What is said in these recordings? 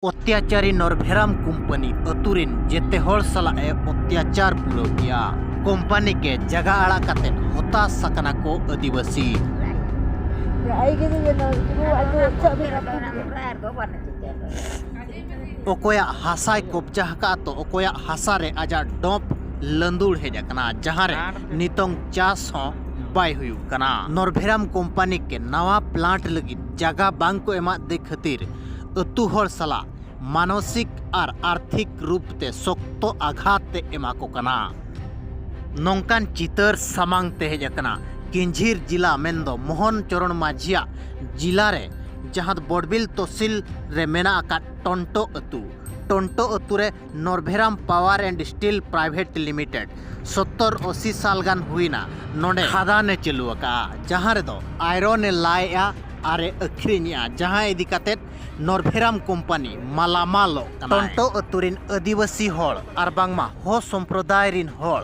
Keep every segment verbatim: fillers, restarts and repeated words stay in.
ᱚᱛᱛᱟᱪᱟᱨᱤ ᱱᱚᱨᱵᱷᱮᱨᱟᱢ company ᱟᱹᱛᱩ ᱨᱮᱱ ᱡᱮᱛᱮ ᱦᱚᱲ ᱥᱟᱞᱟᱜ ᱮ ᱚᱛᱛᱟᱪᱟᱨ ᱯᱩᱨᱟᱹᱣ ᱠᱮᱜᱼᱟ᱾ ᱠᱳᱢᱯᱟᱱᱤ ᱜᱮ ᱡᱟᱜᱟ ᱟᱲᱟᱜ ᱠᱟᱛᱮ ᱦᱚᱛᱟᱥ ᱟᱠᱟᱱᱟ ᱠᱚ ᱟᱹᱫᱤᱵᱟᱹᱥᱤ᱾ ᱚᱠᱚᱭᱟᱜ ᱦᱟᱥᱟᱭ ᱠᱚᱵᱡᱟ ᱟᱠᱟᱫ ᱛᱚ ᱚᱠᱚᱭᱟᱜ ᱦᱟᱥᱟ ᱨᱮ ᱟᱡᱟᱜ ᱰᱚᱸᱯ ᱞᱟᱹᱸᱫᱩᱲ ᱦᱮᱡ ᱟᱠᱟᱱᱟ, ᱡᱟᱦᱟᱸ ᱨᱮ ᱱᱤᱛᱚᱝ ᱪᱟᱥ ᱦᱚᱸ ᱵᱟᱭ ᱦᱩᱭᱩᱜ ᱠᱟᱱᱟ᱾ ᱱᱚᱨᱵᱷᱮᱨᱟᱢ ᱠᱳᱢᱯᱟᱱᱤ ᱜᱮ ᱱᱟᱣᱟ ᱯᱞᱟᱱᱴ ᱞᱟᱹᱜᱤᱫ ᱡᱟᱜᱟ ᱵᱟᱝ ᱠᱚ ᱮᱢᱟᱫ ᱫᱮ ᱠᱷᱟᱹᱛᱤᱨ ᱟᱹᱛᱩ ᱦᱚᱲ ᱥᱟᱞᱟᱜ ᱢᱟᱱᱚᱥᱤᱠ ᱟᱨ ᱟᱨᱛᱷᱤᱠ ᱨᱩᱯ ᱛᱮ ᱥᱚᱠᱛᱚ ᱟᱜᱷᱟᱛ ᱮ ᱮᱢᱟ ᱠᱚ ᱠᱟᱱᱟ᱾ ᱱᱚᱝᱠᱟᱱ ᱪᱤᱛᱟᱹᱨ ᱥᱟᱢᱟᱝ ᱛᱮ ᱦᱮᱡ ᱟᱠᱟᱱᱟ ᱠᱮᱧᱡᱷᱤᱨ ᱡᱤᱞᱟ ᱢᱮᱱᱫᱚ ᱢᱳᱦᱚᱱ ᱪᱚᱨᱚᱬ ᱢᱟᱹᱡᱷᱤᱭᱟᱜ ᱡᱤᱞᱟ ᱨᱮ, ᱡᱟᱦᱟᱸ ᱫᱚ ᱵᱚᱰᱵᱤᱞ ᱛᱚᱥᱤᱞ ᱨᱮ ᱢᱮᱱᱟᱜ ᱟᱠᱟᱫ ᱴᱚᱱᱴᱚ ᱟᱹᱛᱩ᱾ ᱴᱚᱱᱴᱚ ᱟᱹᱛᱩ ᱨᱮ Narbheram power and steel private limited ᱥᱚᱛᱛᱚᱨ ᱟᱥᱤ ᱥᱟᱞ ᱜᱟᱱ ᱦᱩᱭᱱᱟ ᱱᱚᱰᱮ ᱠᱷᱟᱫᱟᱱ ᱮ ᱪᱟᱹᱞᱩ ᱟᱠᱟᱫᱼᱟ, ᱡᱟᱦᱟᱸ ᱨᱮᱫᱚ ᱟᱭᱨᱚᱱ ᱮ ᱞᱟᱭᱮᱜᱼᱟ ᱟᱨ ᱮ ᱟᱹᱠᱷᱨᱤᱧᱮᱜᱼᱟ, ᱡᱟᱦᱟᱸ ᱤᱫᱤ ᱠᱟᱛᱮ ᱱᱚᱨᱵᱷᱮᱨᱟᱢ ᱠᱳᱢᱯᱟᱱᱤ ᱢᱟᱞᱟᱢᱟᱞᱚᱜ ᱠᱟᱱᱟ᱾ ᱴᱚᱱᱴᱚ ᱟᱹᱛᱩ ᱨᱤᱱ ᱟᱹᱫᱤᱵᱟᱹᱥᱤ ᱦᱚᱲ ᱟᱨ ᱵᱟᱝᱢᱟ ᱦᱳ ᱥᱚᱢᱯᱨᱚᱫᱟᱭ ᱨᱤᱱ ᱦᱚᱲ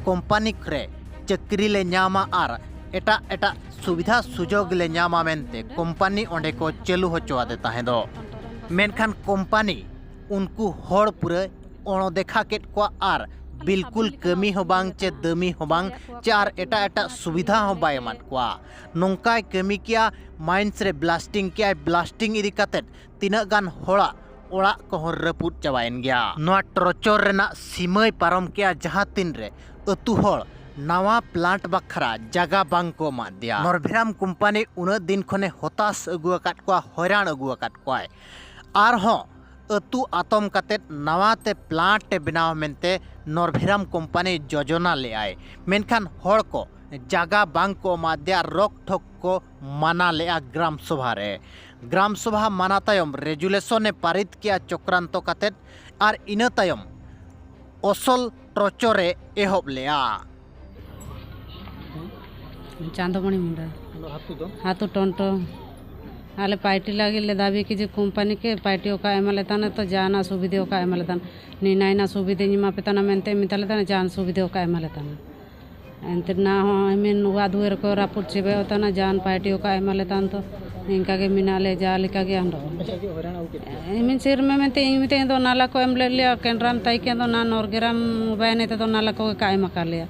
ᱠᱳᱢᱯᱟᱱᱤ ᱨᱮ ᱪᱟᱹᱠᱨᱤ ᱞᱮ ᱧᱟᱢᱟ ᱟᱨ ᱮᱴᱟᱜ ᱮᱴᱟᱜ ᱥᱩᱵᱤᱫᱷᱟ ᱥᱩᱡᱳᱜᱽ ᱞᱮ ᱧᱟᱢᱟ ᱢᱮᱱᱛᱮ ᱠᱳᱢᱯᱟᱱᱤ ᱚᱸᱰᱮ ᱠᱚ ᱪᱟᱹᱞᱩ ᱦᱚᱪᱚ ᱟᱫᱮ ᱛᱟᱦᱮᱸ ᱫᱚ᱾ ᱢᱮᱱᱠᱷᱟᱱ ᱠᱳᱢᱯᱟᱱᱤ ᱩᱱᱠᱩ ᱦᱚᱲ ᱯᱩᱨᱟᱹ ᱚᱬᱫᱮᱠᱷᱟ ᱠᱮᱫ ᱠᱚᱣᱟ ᱟᱨ ᱵᱤᱞᱠᱩᱞ ᱠᱟᱹᱢᱤ ᱦᱚᱸ ᱵᱟᱝ ᱪᱮ ᱫᱟᱹᱢᱤ ᱦᱚᱸ ᱵᱟᱝ ᱪᱮ ᱟᱨ ᱮᱴᱟᱜ ᱮᱴᱟᱜ ᱥᱩᱵᱤᱫᱷᱟ ᱦᱚᱸ ᱵᱟᱭ ᱮᱢᱟᱫ ᱠᱚᱣᱟ᱾ ᱱᱚᱝᱠᱟᱭ ᱠᱟᱹᱢᱤ ᱠᱮᱜᱼᱟ, ᱢᱟᱭᱤᱱᱥ ᱨᱮ ᱵᱞᱟᱥᱴᱤᱝ ᱠᱮᱜᱼᱟᱭ, ᱵᱞᱟᱥᱴᱤᱝ ᱤᱫᱤ ᱠᱟᱛᱮ ᱛᱤᱱᱟᱹᱜ ᱜᱟᱱ ᱦᱚᱲᱟᱜ ᱚᱲᱟᱜ ᱠᱚᱦᱚᱸ ᱨᱟᱹᱯᱩᱫ ᱪᱟᱵᱟᱭᱮᱱ ᱜᱮᱭᱟ᱾ ᱱᱚᱣᱟ ᱴᱚᱨᱪᱚᱨ ᱨᱮᱱᱟᱜ ᱥᱤᱢᱟᱹᱭ ᱯᱟᱨᱚᱢ ᱠᱮᱜᱼᱟ, ᱡᱟᱦᱟᱸ ᱛᱤᱱ ᱨᱮ ᱟᱹᱛᱩ ᱦᱚᱲ ᱱᱟᱣᱟ ᱯᱞᱟᱱᱴ ᱵᱟᱠᱷᱨᱟ ᱡᱟᱜᱟ ᱵᱟᱝ ᱠᱚ ᱮᱢᱟᱫ ᱫᱮᱭᱟ᱾ ᱱᱚᱨᱵᱷᱮᱨᱟᱢ ᱠᱳᱢᱯᱟᱱᱤ ᱩᱱᱟᱹᱜ ᱫᱤᱱ ᱠᱷᱚᱱᱮ ᱦᱚᱛᱟᱥ ᱟᱹᱜᱩ ᱟᱠᱟᱫ ᱠᱚᱣᱟ, ᱦᱚᱭᱨᱟᱱ ᱟᱹᱜᱩ ᱟᱠᱟᱫ ᱠᱚᱣᱟᱭ᱾ ᱟᱨᱦᱚᱸ ᱟᱹᱛᱩ ᱟᱛᱚᱢ ᱠᱟᱛᱮ ᱱᱟᱣᱟ ᱛᱮ ᱯᱞᱟᱱᱴ ᱮ ᱵᱮᱱᱟᱣ ᱢᱮᱱᱛᱮ ᱱᱚᱨᱵᱷᱮᱨᱟᱢ ᱠᱳᱢᱯᱟᱱᱤ ᱡᱳᱡᱚᱱᱟ ᱞᱮᱜᱼᱟᱭ, ᱢᱮᱱᱠᱷᱟᱱ ᱦᱚᱲ ᱠᱚ ᱡᱟᱜᱟ ᱵᱟᱝ ᱠᱚ ᱮᱢᱟ ᱫᱮᱭᱟ, ᱨᱚᱠ ᱴᱷᱚᱠ ᱠᱚ ᱢᱟᱱᱟ ᱞᱮᱜᱼᱟ ᱜᱨᱟᱢ ᱥᱚᱵᱷᱟ ᱨᱮ᱾ ᱜᱨᱟᱢ ᱥᱚᱵᱷᱟ ᱢᱟᱱᱟ ᱛᱟᱭᱚᱢ ᱨᱮᱡᱩᱞᱮᱥᱚᱱ ᱮ ᱯᱟᱨᱤᱛ ᱠᱮᱜᱼᱟ ᱪᱚᱠᱨᱟᱱᱛᱚ ᱠᱟᱛᱮ, ᱟᱨ ᱤᱱᱟᱹ ᱛᱟᱭᱚᱢ ᱚᱥᱚᱞ ᱴᱚᱨᱪᱚᱨ ᱮ ᱮᱦᱚᱵ ᱞᱮᱜᱼᱟ᱾ ᱪᱟᱸᱫᱚᱢᱚᱬᱤ ᱢᱩᱱᱰᱟ᱾ ᱟᱫᱚ ᱟᱹᱛᱩ ᱫᱚ? ᱟᱹᱛᱩ ᱴᱚᱱᱴᱚ᱾ ᱟᱞᱮ ᱯᱟᱭᱴᱤ ᱞᱟᱹᱜᱤᱫ ᱞᱮ ᱫᱟᱹᱵᱤ ᱠᱮᱫᱟ ᱡᱮ ᱠᱳᱢᱯᱟᱱᱤ ᱠᱮ ᱯᱟᱭᱴᱤ ᱚᱠᱟ ᱮᱢᱟ ᱞᱮ ᱛᱟᱦᱮᱱᱟ, ᱛᱚ ᱡᱟᱦᱟᱱᱟᱜ ᱥᱩᱵᱤᱫᱷᱟ ᱚᱠᱟ ᱮᱢᱟ ᱞᱮ ᱛᱟᱦᱮᱱᱟ, ᱱᱤᱱᱟᱭᱱᱟ ᱥᱩᱵᱤᱫᱷᱟᱧ ᱮᱢᱟ ᱯᱮ ᱛᱟᱦᱮᱱᱟ ᱢᱮᱱᱛᱮ ᱢᱮᱛᱟ ᱞᱮ ᱛᱟᱦᱮᱱᱟ, ᱡᱟᱦᱟᱱ ᱥᱩᱵᱤᱫᱷᱟ ᱚᱠᱟ ᱮᱢᱟ ᱞᱮ ᱛᱟᱦᱮᱱᱟ᱾ ᱮᱱᱛᱮ ᱱᱟ ᱦᱚᱸ ᱮᱢᱮᱱ ᱚᱲᱟᱜ ᱫᱩᱣᱟᱹᱨ ᱠᱚ ᱨᱟᱹᱯᱩᱫ ᱪᱟᱵᱟᱭ ᱛᱟᱦᱮᱱᱟ, ᱡᱟᱦᱟᱱ ᱯᱟᱭᱴᱤ ᱚᱠᱟ ᱮᱢᱟ ᱞᱮ ᱛᱟᱦᱮᱱ ᱛᱚ ᱱᱤᱝᱠᱟ ᱜᱮ ᱢᱮᱱᱟᱜ ᱞᱮᱭᱟ ᱡᱟ ᱞᱮᱠᱟ ᱜᱮ ᱟᱫᱚ᱾ ᱤᱧ ᱢᱮᱱ ᱥᱮᱨᱢᱟ ᱢᱮᱱᱛᱮ ᱤᱧ ᱢᱮᱛᱟᱹᱧ ᱫᱚ ᱱᱟᱞᱟ ᱠᱚ ᱮᱢ ᱞᱮᱫ ᱞᱮᱭᱟ, ᱠᱮᱱᱨᱟᱢ ᱛᱟᱭᱠᱮ ᱫᱚ ᱚᱱᱟ ᱱᱚᱨᱜᱮᱨᱟᱢ ᱵᱟᱭᱱᱮ ᱛᱮᱫᱚ ᱱᱟᱞᱟ ᱠᱚᱜᱮ ᱠᱟ ᱮᱢ ᱟᱠᱟᱫ ᱞᱮᱭᱟ᱾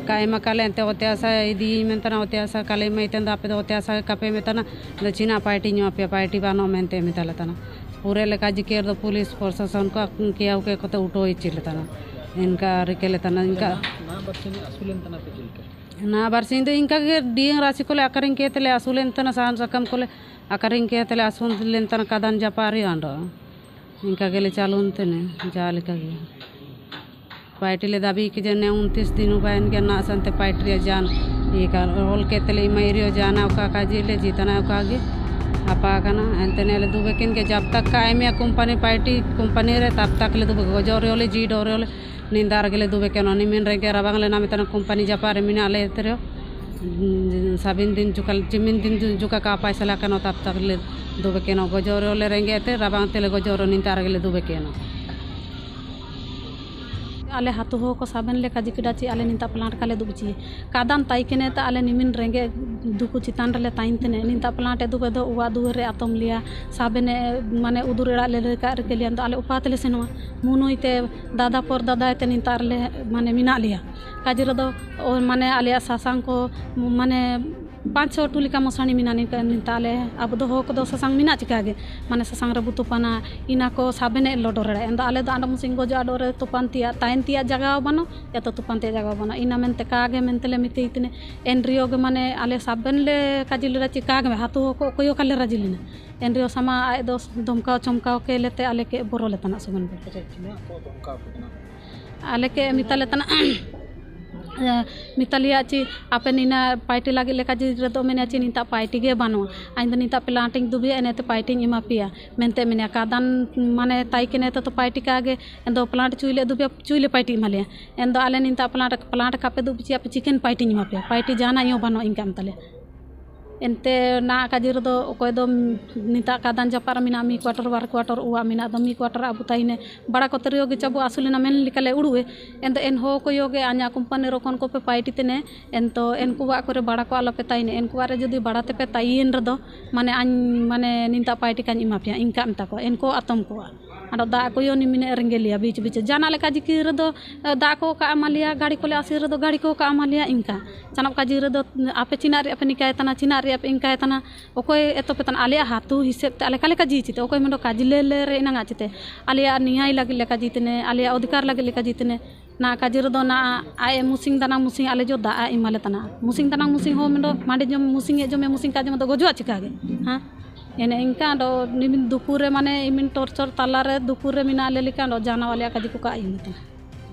ᱠᱟ ᱮᱢ ᱟᱠᱟᱫ ᱞᱮᱭᱟ ᱮᱱᱛᱮ ᱚᱛᱮ ᱟᱥᱟ ᱤᱫᱤᱭᱤᱧ ᱢᱮᱱ ᱛᱟᱦᱮᱱᱟ, ᱚᱛᱮ ᱟᱥᱟ ᱠᱟᱞᱮ ᱢᱟᱹᱭ ᱛᱮᱱ ᱫᱚ ᱟᱯᱮ ᱫᱚ ᱚᱛᱮ ᱟᱥᱟ ᱜᱮ ᱠᱟᱯᱮ ᱢᱮᱛᱟᱱᱟ, ᱫᱚ ᱪᱤᱱᱟᱜ ᱯᱟᱭᱴᱤ ᱧᱚᱜ ᱟᱯᱮᱭᱟ, ᱯᱟᱭᱴᱤ ᱵᱟᱹᱱᱩᱜ ᱢᱮᱱᱛᱮ ᱢᱮᱛᱟ ᱞᱮ ᱛᱟᱦᱮᱱᱟ᱾ ᱯᱩᱨᱟᱹ ᱞᱮᱠᱟ ᱡᱤᱠᱮᱨ ᱫᱚ ᱯᱩᱞᱤᱥ ᱯᱨᱚᱥᱟᱥᱚᱱ ᱠᱚ ᱠᱮᱭᱟᱣ ᱠᱮ ᱠᱚᱛᱮ ᱩᱴᱷᱟᱹᱣ ᱤᱪᱤ ᱞᱮ ᱛᱟᱦᱮᱱᱟ᱾ ᱤᱱᱠᱟ ᱨᱤᱠᱟᱹ ᱞᱮ ᱛᱟᱦᱮᱱᱟ, ᱤᱱᱠᱟ᱾ ᱱᱟ-, ᱱᱟ ᱵᱟᱨᱥᱤᱧ ᱟᱹᱥᱩᱞᱮᱱ ᱛᱟᱦᱮᱱᱟ ᱯᱮ ᱪᱮᱫ ᱞᱮᱠᱟ? ᱱᱟ ᱵᱟᱨᱥᱤᱧ ᱫᱚ ᱤᱱᱠᱟ ᱜᱮ ᱰᱤᱭᱟᱹᱝ ᱨᱟᱥᱤ ᱠᱚᱞᱮ ᱟᱠᱷᱨᱤᱧ ᱠᱮᱫ ᱛᱮᱞᱮ ᱟᱹᱥᱩᱞᱮᱱ ᱛᱟᱦᱮᱱᱟ, ᱥᱟᱦᱟᱱ ᱥᱟᱠᱟᱢ ᱠᱚᱞᱮ ᱟᱠᱷᱨᱤᱧ ᱠᱮᱫ ᱛᱮᱞᱮ ᱟᱹᱥᱩᱞ ᱞᱮᱱ ᱛᱟᱦᱮᱱᱟ, ᱠᱟᱫᱟᱱ ᱡᱟᱯᱟᱜ ᱨᱮ ᱟᱸᱰᱚ᱾ ᱤᱱᱠᱟ ᱜᱮᱞᱮ ᱪᱟᱹᱞᱩᱱ ᱛᱟᱦᱮᱱᱟ, ᱡᱟ ᱞᱮᱠᱟ ᱜᱮ᱾ ᱯᱟᱭᱴᱤ ᱞᱮ ᱫᱟᱹᱵᱤ ᱠᱮᱫᱟ, ᱱᱮ ᱩᱱᱛᱤᱥ ᱫᱤᱱ ᱦᱚᱸ ᱵᱟᱭ ᱮᱱ ᱜᱮᱭᱟ, ᱱᱟ ᱥᱟᱱᱛᱮ ᱯᱟᱭᱴᱤ ᱨᱮᱭᱟᱜ ᱡᱟᱱ ᱤᱭᱟᱹ ᱠᱟᱱ, ᱚᱞ ᱠᱮᱫ ᱛᱮᱞᱮ ᱮᱢᱟᱭ ᱨᱮᱦᱚᱸ ᱡᱟᱦᱟᱱᱟᱜ ᱚᱠᱟ ᱠᱟᱡᱮ ᱞᱮ ᱡᱤᱛᱟᱱᱟ ᱚᱠᱟ ᱜᱮ ᱦᱟᱯᱟ ᱠᱟᱱᱟ᱾ ᱮᱱᱛᱮ ᱱᱮ ᱞᱮ ᱫᱩᱵᱮ ᱠᱤᱱ ᱜᱮ ᱡᱟᱵ ᱛᱟᱠ ᱠᱟ ᱮᱢᱮᱭᱟ ᱠᱳᱢᱯᱟᱱᱤ ᱯᱟᱭᱴᱤ, ᱠᱳᱢᱯᱟᱱᱤ ᱨᱮ ᱛᱟᱵ ᱛᱟᱠ ᱞᱮ ᱫᱩᱵᱮ ᱜᱚᱡᱚᱜ ᱨᱮᱦᱚᱸ ᱞᱮ ᱡᱤ ᱰᱚ ᱨᱮᱦᱚᱸ ᱞᱮ ᱱᱤᱱᱫᱟᱨ ᱜᱮᱞᱮ ᱫᱩᱵᱮ ᱠᱮᱱᱚ, ᱱᱤᱢᱤᱱ ᱨᱮᱸᱜᱮ ᱨᱟᱵᱟᱝ ᱞᱮᱱᱟ ᱢᱮᱛᱟᱱᱟ ᱠᱳᱢᱯᱟᱱᱤ ᱡᱟᱯᱟᱜ ᱨᱮ ᱢᱮᱱᱟᱜ ᱞᱮ ᱛᱮᱨᱮ, ᱥᱟᱵᱤᱱ ᱫᱤᱱ ᱡᱩᱠᱟ, ᱪᱤᱢᱤᱱ ᱫᱤᱱ ᱡᱩᱠᱟ ᱠᱟ ᱯᱟᱭᱥᱟ ᱞᱟ ᱠᱮᱱᱚ, ᱛᱟᱵ ᱛᱟᱠ ᱞᱮ ᱫᱩᱵᱮ ᱠᱮᱱᱚ, ᱜᱚᱡᱚ ᱨᱮᱦᱚᱸ ᱞᱮ ᱨᱮᱸᱜᱮ ᱛᱮ, ᱨᱟᱵᱟᱝ ᱛᱮᱞᱮ ᱜᱚᱡᱚ ᱨᱮᱦᱚᱸ ᱱᱤᱱᱛᱟᱨ ᱜᱮᱞᱮ ᱫᱩᱵᱮ ᱠᱮᱱᱚ᱾ ᱟᱞᱮ ᱦᱟᱛᱩ ᱦᱚᱸ ᱠᱚ ᱥᱟᱵᱮᱱ ᱞᱮᱠᱟ ᱡᱤᱠᱤᱰᱟ ᱪᱮ ᱟᱞᱮ ᱱᱤᱱᱛᱟ ᱯᱞᱟᱱᱴ ᱠᱟᱞᱮ ᱫᱩᱵ ᱪᱮ᱾ ᱠᱟᱫᱟᱱ ᱛᱟᱭ ᱠᱮᱱᱮ ᱛᱟ ᱟᱞᱮ ᱱᱤᱢᱤᱱ ᱨᱮᱸᱜᱮ ᱫᱩᱠᱩ ᱪᱮᱛᱟᱱ ᱨᱮᱞᱮ ᱛᱟᱭᱤᱱ ᱛᱮᱱᱮ᱾ ᱱᱤᱱᱛᱟ ᱯᱞᱟᱱᱴ ᱮ ᱫᱩᱵᱮ ᱫᱚ ᱩᱣᱟ ᱫᱩᱣᱟᱹᱨ ᱨᱮ ᱟᱛᱚᱢ ᱞᱮᱭᱟ᱾ ᱥᱟᱵᱮᱱᱮ ᱢᱟᱱᱮ ᱩᱫᱩᱨ ᱮᱲᱟᱜ ᱞᱮ ᱞᱟᱹᱭ ᱠᱟᱜ ᱨᱮᱠᱮ ᱞᱮᱭᱟ ᱫᱚ ᱟᱞᱮ ᱩᱯᱟ ᱛᱮᱞᱮ ᱥᱮᱱᱚᱜᱼᱟ᱾ ᱢᱩᱱᱩᱭ ᱛᱮ ᱫᱟᱫᱟ ᱯᱚᱨ ᱫᱟᱫᱟᱭ ᱛᱮ ᱱᱤᱱᱛᱟ ᱨᱮᱞᱮ ᱢᱟᱱᱮ ᱢᱮᱱᱟᱜ ᱞᱮᱭᱟ᱾ ᱠᱟᱡᱮ ᱨᱮᱫᱚ ᱚ ᱢᱟᱱᱮ ᱟᱞᱮᱭᱟᱜ ᱥᱟᱥᱟᱝ ᱠᱚ ᱢᱟᱱᱮ ᱯᱟᱸᱪ ᱪᱷᱚ ᱴᱩ ᱞᱮᱠᱟ ᱢᱚᱥᱟᱬᱤ ᱢᱮᱱᱟᱜᱼᱟ᱾ ᱱᱤᱝᱠᱟ, ᱱᱤᱝᱠᱟ ᱟᱞᱮ ᱟᱵᱚ ᱫᱚ ᱦᱚᱲ ᱠᱚᱫᱚ ᱥᱟᱥᱟᱝ ᱢᱮᱱᱟᱜ ᱪᱤᱠᱟ ᱜᱮ, ᱢᱟᱱᱮ ᱥᱟᱥᱟᱝ ᱨᱮ ᱵᱚ ᱛᱚᱯᱟᱱᱟ, ᱤᱱᱟ ᱠᱚ ᱥᱟᱵᱮᱱᱮ ᱞᱚᱰᱚ ᱨᱮᱲᱟ᱾ ᱮᱱᱫᱚ ᱟᱞᱮ ᱫᱚ ᱟᱸᱰᱚ ᱢᱩᱥᱤᱱ ᱜᱚᱡᱚᱜ ᱟᱰᱚ ᱨᱮ ᱛᱚᱯᱟᱱ ᱛᱮᱭᱟᱜ, ᱛᱟᱭᱮᱱ ᱛᱮᱭᱟᱜ ᱡᱟᱭᱜᱟ ᱦᱚᱸ ᱵᱟᱹᱱᱩᱜ, ᱭᱟ ᱛᱚ ᱛᱚᱯᱟᱱ ᱛᱮᱭᱟᱜ ᱡᱟᱭᱜᱟ ᱦᱚᱸ ᱵᱟᱹᱱᱩᱜ᱾ ᱤᱱᱟ ᱢᱮᱱᱛᱮ ᱠᱟ ᱜᱮ ᱢᱮᱱᱛᱮ ᱞᱮ ᱢᱤᱛᱟᱹᱭ ᱛᱤᱱᱟᱹ, ᱮᱱ ᱨᱮᱭᱚ ᱜᱮ ᱢᱟᱱᱮ ᱟᱞᱮ ᱥᱟᱵᱮᱱ ᱞᱮ ᱠᱟᱡᱤ ᱞᱮ ᱨᱟᱪᱤ ᱠᱟ ᱜᱮ ᱢᱮ, ᱦᱟᱛᱩ ᱦᱚᱸ ᱠᱚ ᱚᱠᱚᱭ ᱚᱠᱟ ᱞᱮ ᱨᱟᱡᱤ ᱞᱮᱱᱟ᱾ ᱮᱱ ᱨᱮᱭᱚ ᱥᱟᱢᱟ ᱟᱡ ᱫᱚ ᱫᱚᱢᱠᱟᱣ ᱪᱚᱢᱠᱟᱣ ᱠᱮ ᱞᱮᱛᱮ ᱟᱞᱮ ᱠᱮ ᱵᱚᱨᱚ ᱞᱮ ᱛᱟᱱᱟ ᱥᱩᱢᱮᱱ ᱵᱮ᱾ ᱟᱪᱪᱷᱟ, ᱛᱤᱱᱟᱹᱜ ᱠᱚ ᱫᱚᱢᱠᱟᱣ ᱯᱮ ᱠᱟᱱᱟ? ᱟᱞᱮ ᱠᱮ ᱢᱮᱛᱟ ᱞᱮ ᱛᱟᱱᱟ, ᱢᱮᱛᱟ ᱞᱮᱭᱟ ᱪᱮ ᱟᱯᱮ ᱱᱤᱱᱟ ᱯᱟᱭᱴᱤ ᱞᱟᱹᱜᱤᱫ ᱞᱮᱠᱟ ᱡᱤ ᱨᱮᱫᱚ ᱢᱮᱱᱟ ᱪᱮ ᱱᱤᱛᱟ ᱯᱟᱭᱴᱤ ᱜᱮ ᱵᱟᱹᱱᱩᱜᱼᱟ᱾ ᱟᱧ ᱫᱚ ᱱᱤᱛᱟ ᱯᱞᱟᱱᱴ ᱤᱧ ᱫᱩᱵᱤᱭᱟ, ᱮᱱᱮ ᱛᱮ ᱯᱟᱭᱴᱤᱧ ᱮᱢᱟ ᱯᱮᱭᱟ ᱢᱮᱱᱛᱮ ᱢᱮᱱᱟ᱾ ᱠᱟᱫᱟᱱ ᱢᱟᱱᱮ ᱛᱟᱭ ᱠᱮᱱᱮ ᱛᱮ ᱛᱚ ᱯᱟᱭᱴᱤ ᱠᱟ ᱜᱮ, ᱮᱱ ᱫᱚ ᱯᱞᱟᱱᱴ ᱪᱩᱭ ᱞᱮ ᱫᱩᱵᱤᱭᱟ, ᱪᱩᱭ ᱞᱮ ᱯᱟᱭᱴᱤ ᱮᱢᱟ ᱞᱮᱭᱟ᱾ ᱮᱱ ᱫᱚ ᱟᱞᱮ ᱱᱤᱛᱟ ᱯᱞᱟᱱᱴ, ᱯᱞᱟᱱᱴ ᱠᱟᱯᱮ ᱫᱩᱵᱤ ᱪᱮ ᱟᱯᱮ ᱪᱤᱠᱮᱱ ᱯᱟᱭᱴᱤᱧ ᱮᱢᱟ ᱯᱮᱭᱟ, ᱯᱟᱭᱴᱤ ᱡᱟᱦᱟᱱᱟᱜ ᱤᱧ ᱦᱚᱸ ᱵᱟᱹᱱᱩᱜᱼᱟ ᱤᱱᱠᱟ ᱢᱮᱛᱟ ᱞᱮᱭᱟ᱾ ᱮᱱᱛᱮ ᱱᱟ ᱠᱟᱡᱮ ᱨᱮᱫᱚ ᱚᱠᱚᱭ ᱫᱚ ᱱᱤᱛᱟᱜ ᱠᱟᱫᱟᱱ ᱡᱟᱯᱟᱜ ᱨᱮ ᱢᱮᱱᱟᱜᱼᱟ, ᱢᱤᱫ quarter ᱵᱟᱨ quarter ᱚᱲᱟᱜ ᱢᱮᱱᱟᱜ ᱫᱚ, ᱢᱤᱫ quarter ᱟᱵᱚ ᱛᱟᱦᱮᱱᱮ ᱵᱟᱲᱟ ᱠᱚᱛᱮ ᱨᱮᱭᱚ ᱜᱮ ᱪᱟᱵᱚ ᱟᱹᱥᱩᱞᱮᱱᱟ ᱢᱮᱱ ᱞᱮᱠᱟᱞᱮ ᱩᱲᱩᱜᱼᱮ᱾ ᱮᱱᱛᱮ ᱮᱱᱦᱚᱸ ᱠᱚᱭᱚ ᱜᱮ ᱟᱧᱟ ᱠᱳᱢᱯᱟᱱᱤ ᱨᱚᱠᱚᱱ ᱠᱚᱯᱮ ᱯᱟᱭᱴᱤ ᱛᱮᱱᱮ, ᱮᱱᱛᱚ ᱮᱱᱠᱩᱣᱟᱜ ᱠᱚᱨᱮ ᱵᱟᱲᱟ ᱠᱚ ᱟᱞᱚᱯᱮ ᱛᱟᱭᱱᱮ, ᱮᱱᱠᱩᱣᱟᱜ ᱨᱮ ᱡᱩᱫᱤ ᱵᱟᱲᱟ ᱛᱮᱯᱮ ᱛᱟᱭᱮᱱ ᱨᱮᱫᱚ ᱢᱟᱱᱮ ᱟᱧ ᱢᱟᱱᱮ ᱱᱤᱛᱟᱜ ᱯᱟᱭᱴᱤ ᱠᱟᱧ ᱮᱢᱟ ᱯᱮᱭᱟ, ᱤᱱᱠᱟ ᱢᱮᱛᱟ ᱠᱚᱣᱟ ᱮᱱᱠᱚ ᱟᱛᱚᱢ ᱠᱚᱣᱟ᱾ ᱟᱫᱚ ᱫᱟᱜ ᱠᱚᱭᱚ ᱱᱤᱢᱤᱱᱮ ᱨᱮᱸᱜᱮ ᱞᱮᱭᱟ ᱵᱤᱪ ᱵᱤᱪ ᱡᱟᱱᱟ ᱞᱮᱠᱟ ᱡᱤᱠᱤ ᱨᱮᱫᱚ ᱫᱟᱜ ᱠᱚ ᱠᱟᱜ ᱮᱢᱟ ᱞᱮᱭᱟ, ᱜᱟᱹᱲᱤ ᱠᱚᱞᱮ ᱟᱥᱮ ᱨᱮᱫᱚ ᱜᱟᱹᱲᱤ ᱠᱚ ᱠᱟᱜ ᱮᱢᱟ ᱞᱮᱭᱟ ᱤᱱᱠᱟ᱾ ᱪᱟᱱᱟᱯ ᱠᱟᱡᱤ ᱨᱮᱫᱚ ᱟᱯᱮ ᱪᱤᱱᱟᱜ ᱨᱮᱭᱟᱜ ᱯᱮ ᱱᱤᱠᱟᱭ ᱛᱟᱱᱟ, ᱪᱤᱱᱟᱜ ᱨᱮᱭᱟᱜ ᱯᱮ ᱤᱱᱠᱟᱭ ᱛᱟᱱᱟ, ᱚᱠᱚᱭ ᱮᱛᱚ ᱯᱮ ᱛᱟᱱᱟ, ᱟᱞᱮᱭᱟᱜ ᱦᱟᱛᱩ ᱦᱤᱥᱟᱹᱵ ᱛᱮ ᱟᱞᱮ ᱠᱟ ᱞᱮᱠᱟ ᱡᱤ ᱪᱤᱛᱮ, ᱚᱠᱚᱭ ᱢᱮᱱᱫᱚ ᱠᱟᱡᱤ ᱞᱮ ᱞᱮ ᱨᱮ ᱤᱱᱟᱝ ᱟ ᱪᱤᱛᱮ, ᱟᱞᱮᱭᱟᱜ ᱱᱤᱭᱟᱭ ᱞᱟᱹᱜᱤᱫ ᱞᱮᱠᱟ ᱡᱤᱛᱮ ᱱᱮ, ᱟᱞᱮᱭᱟᱜ ᱚᱫᱷᱤᱠᱟᱨ ᱞᱟᱹᱜᱤᱫ ᱞᱮᱠᱟ ᱡᱤᱛᱮ ᱱᱮ, ᱱᱟ ᱠᱟᱡᱤ ᱨᱮᱫᱚ ᱱᱟ ᱟᱭ ᱮ ᱢᱩᱥᱤᱝ ᱫᱟᱱᱟ ᱢᱩᱥᱤᱝ ᱟᱞᱮ ᱡᱚ ᱫᱟᱜ ᱮ ᱮᱢᱟᱞᱮ ᱛᱟᱱᱟ, ᱢᱩᱥᱤᱝ ᱫᱟᱱᱟ ᱢᱩᱥᱤᱝ ᱦᱚᱸ ᱢᱮᱱᱫᱚ ᱢᱟᱸᱰᱮ ᱡᱚᱢ ᱢᱩᱥᱤᱝ ᱮ ᱡᱚᱢᱮ ᱢᱩᱥᱤᱝ ᱠᱟ ᱡᱚᱢ ᱫᱚ ᱜᱚᱡᱚᱜᱼᱟ ᱪᱤᱠᱟ ᱜᱮ, ᱦᱮᱸ? ᱮᱱᱮ ᱤᱱᱠᱟ ᱫᱚ ᱱᱤᱢᱤᱱ ᱫᱩᱠᱩ ᱨᱮ ᱢᱟᱱᱮ ᱤᱢᱤᱱ torture ᱛᱟᱞᱟ ᱨᱮ ᱫᱩᱠᱩ ᱨᱮ ᱢᱮᱱᱟᱜ ᱞᱮ ᱞᱮᱠᱟ ᱫᱚ ᱡᱟᱱᱟ ᱟᱞᱮᱭᱟᱜ ᱠᱟᱡᱤ ᱠᱚ ᱠᱟᱜ ᱮᱢ ᱛᱟᱱᱟ᱾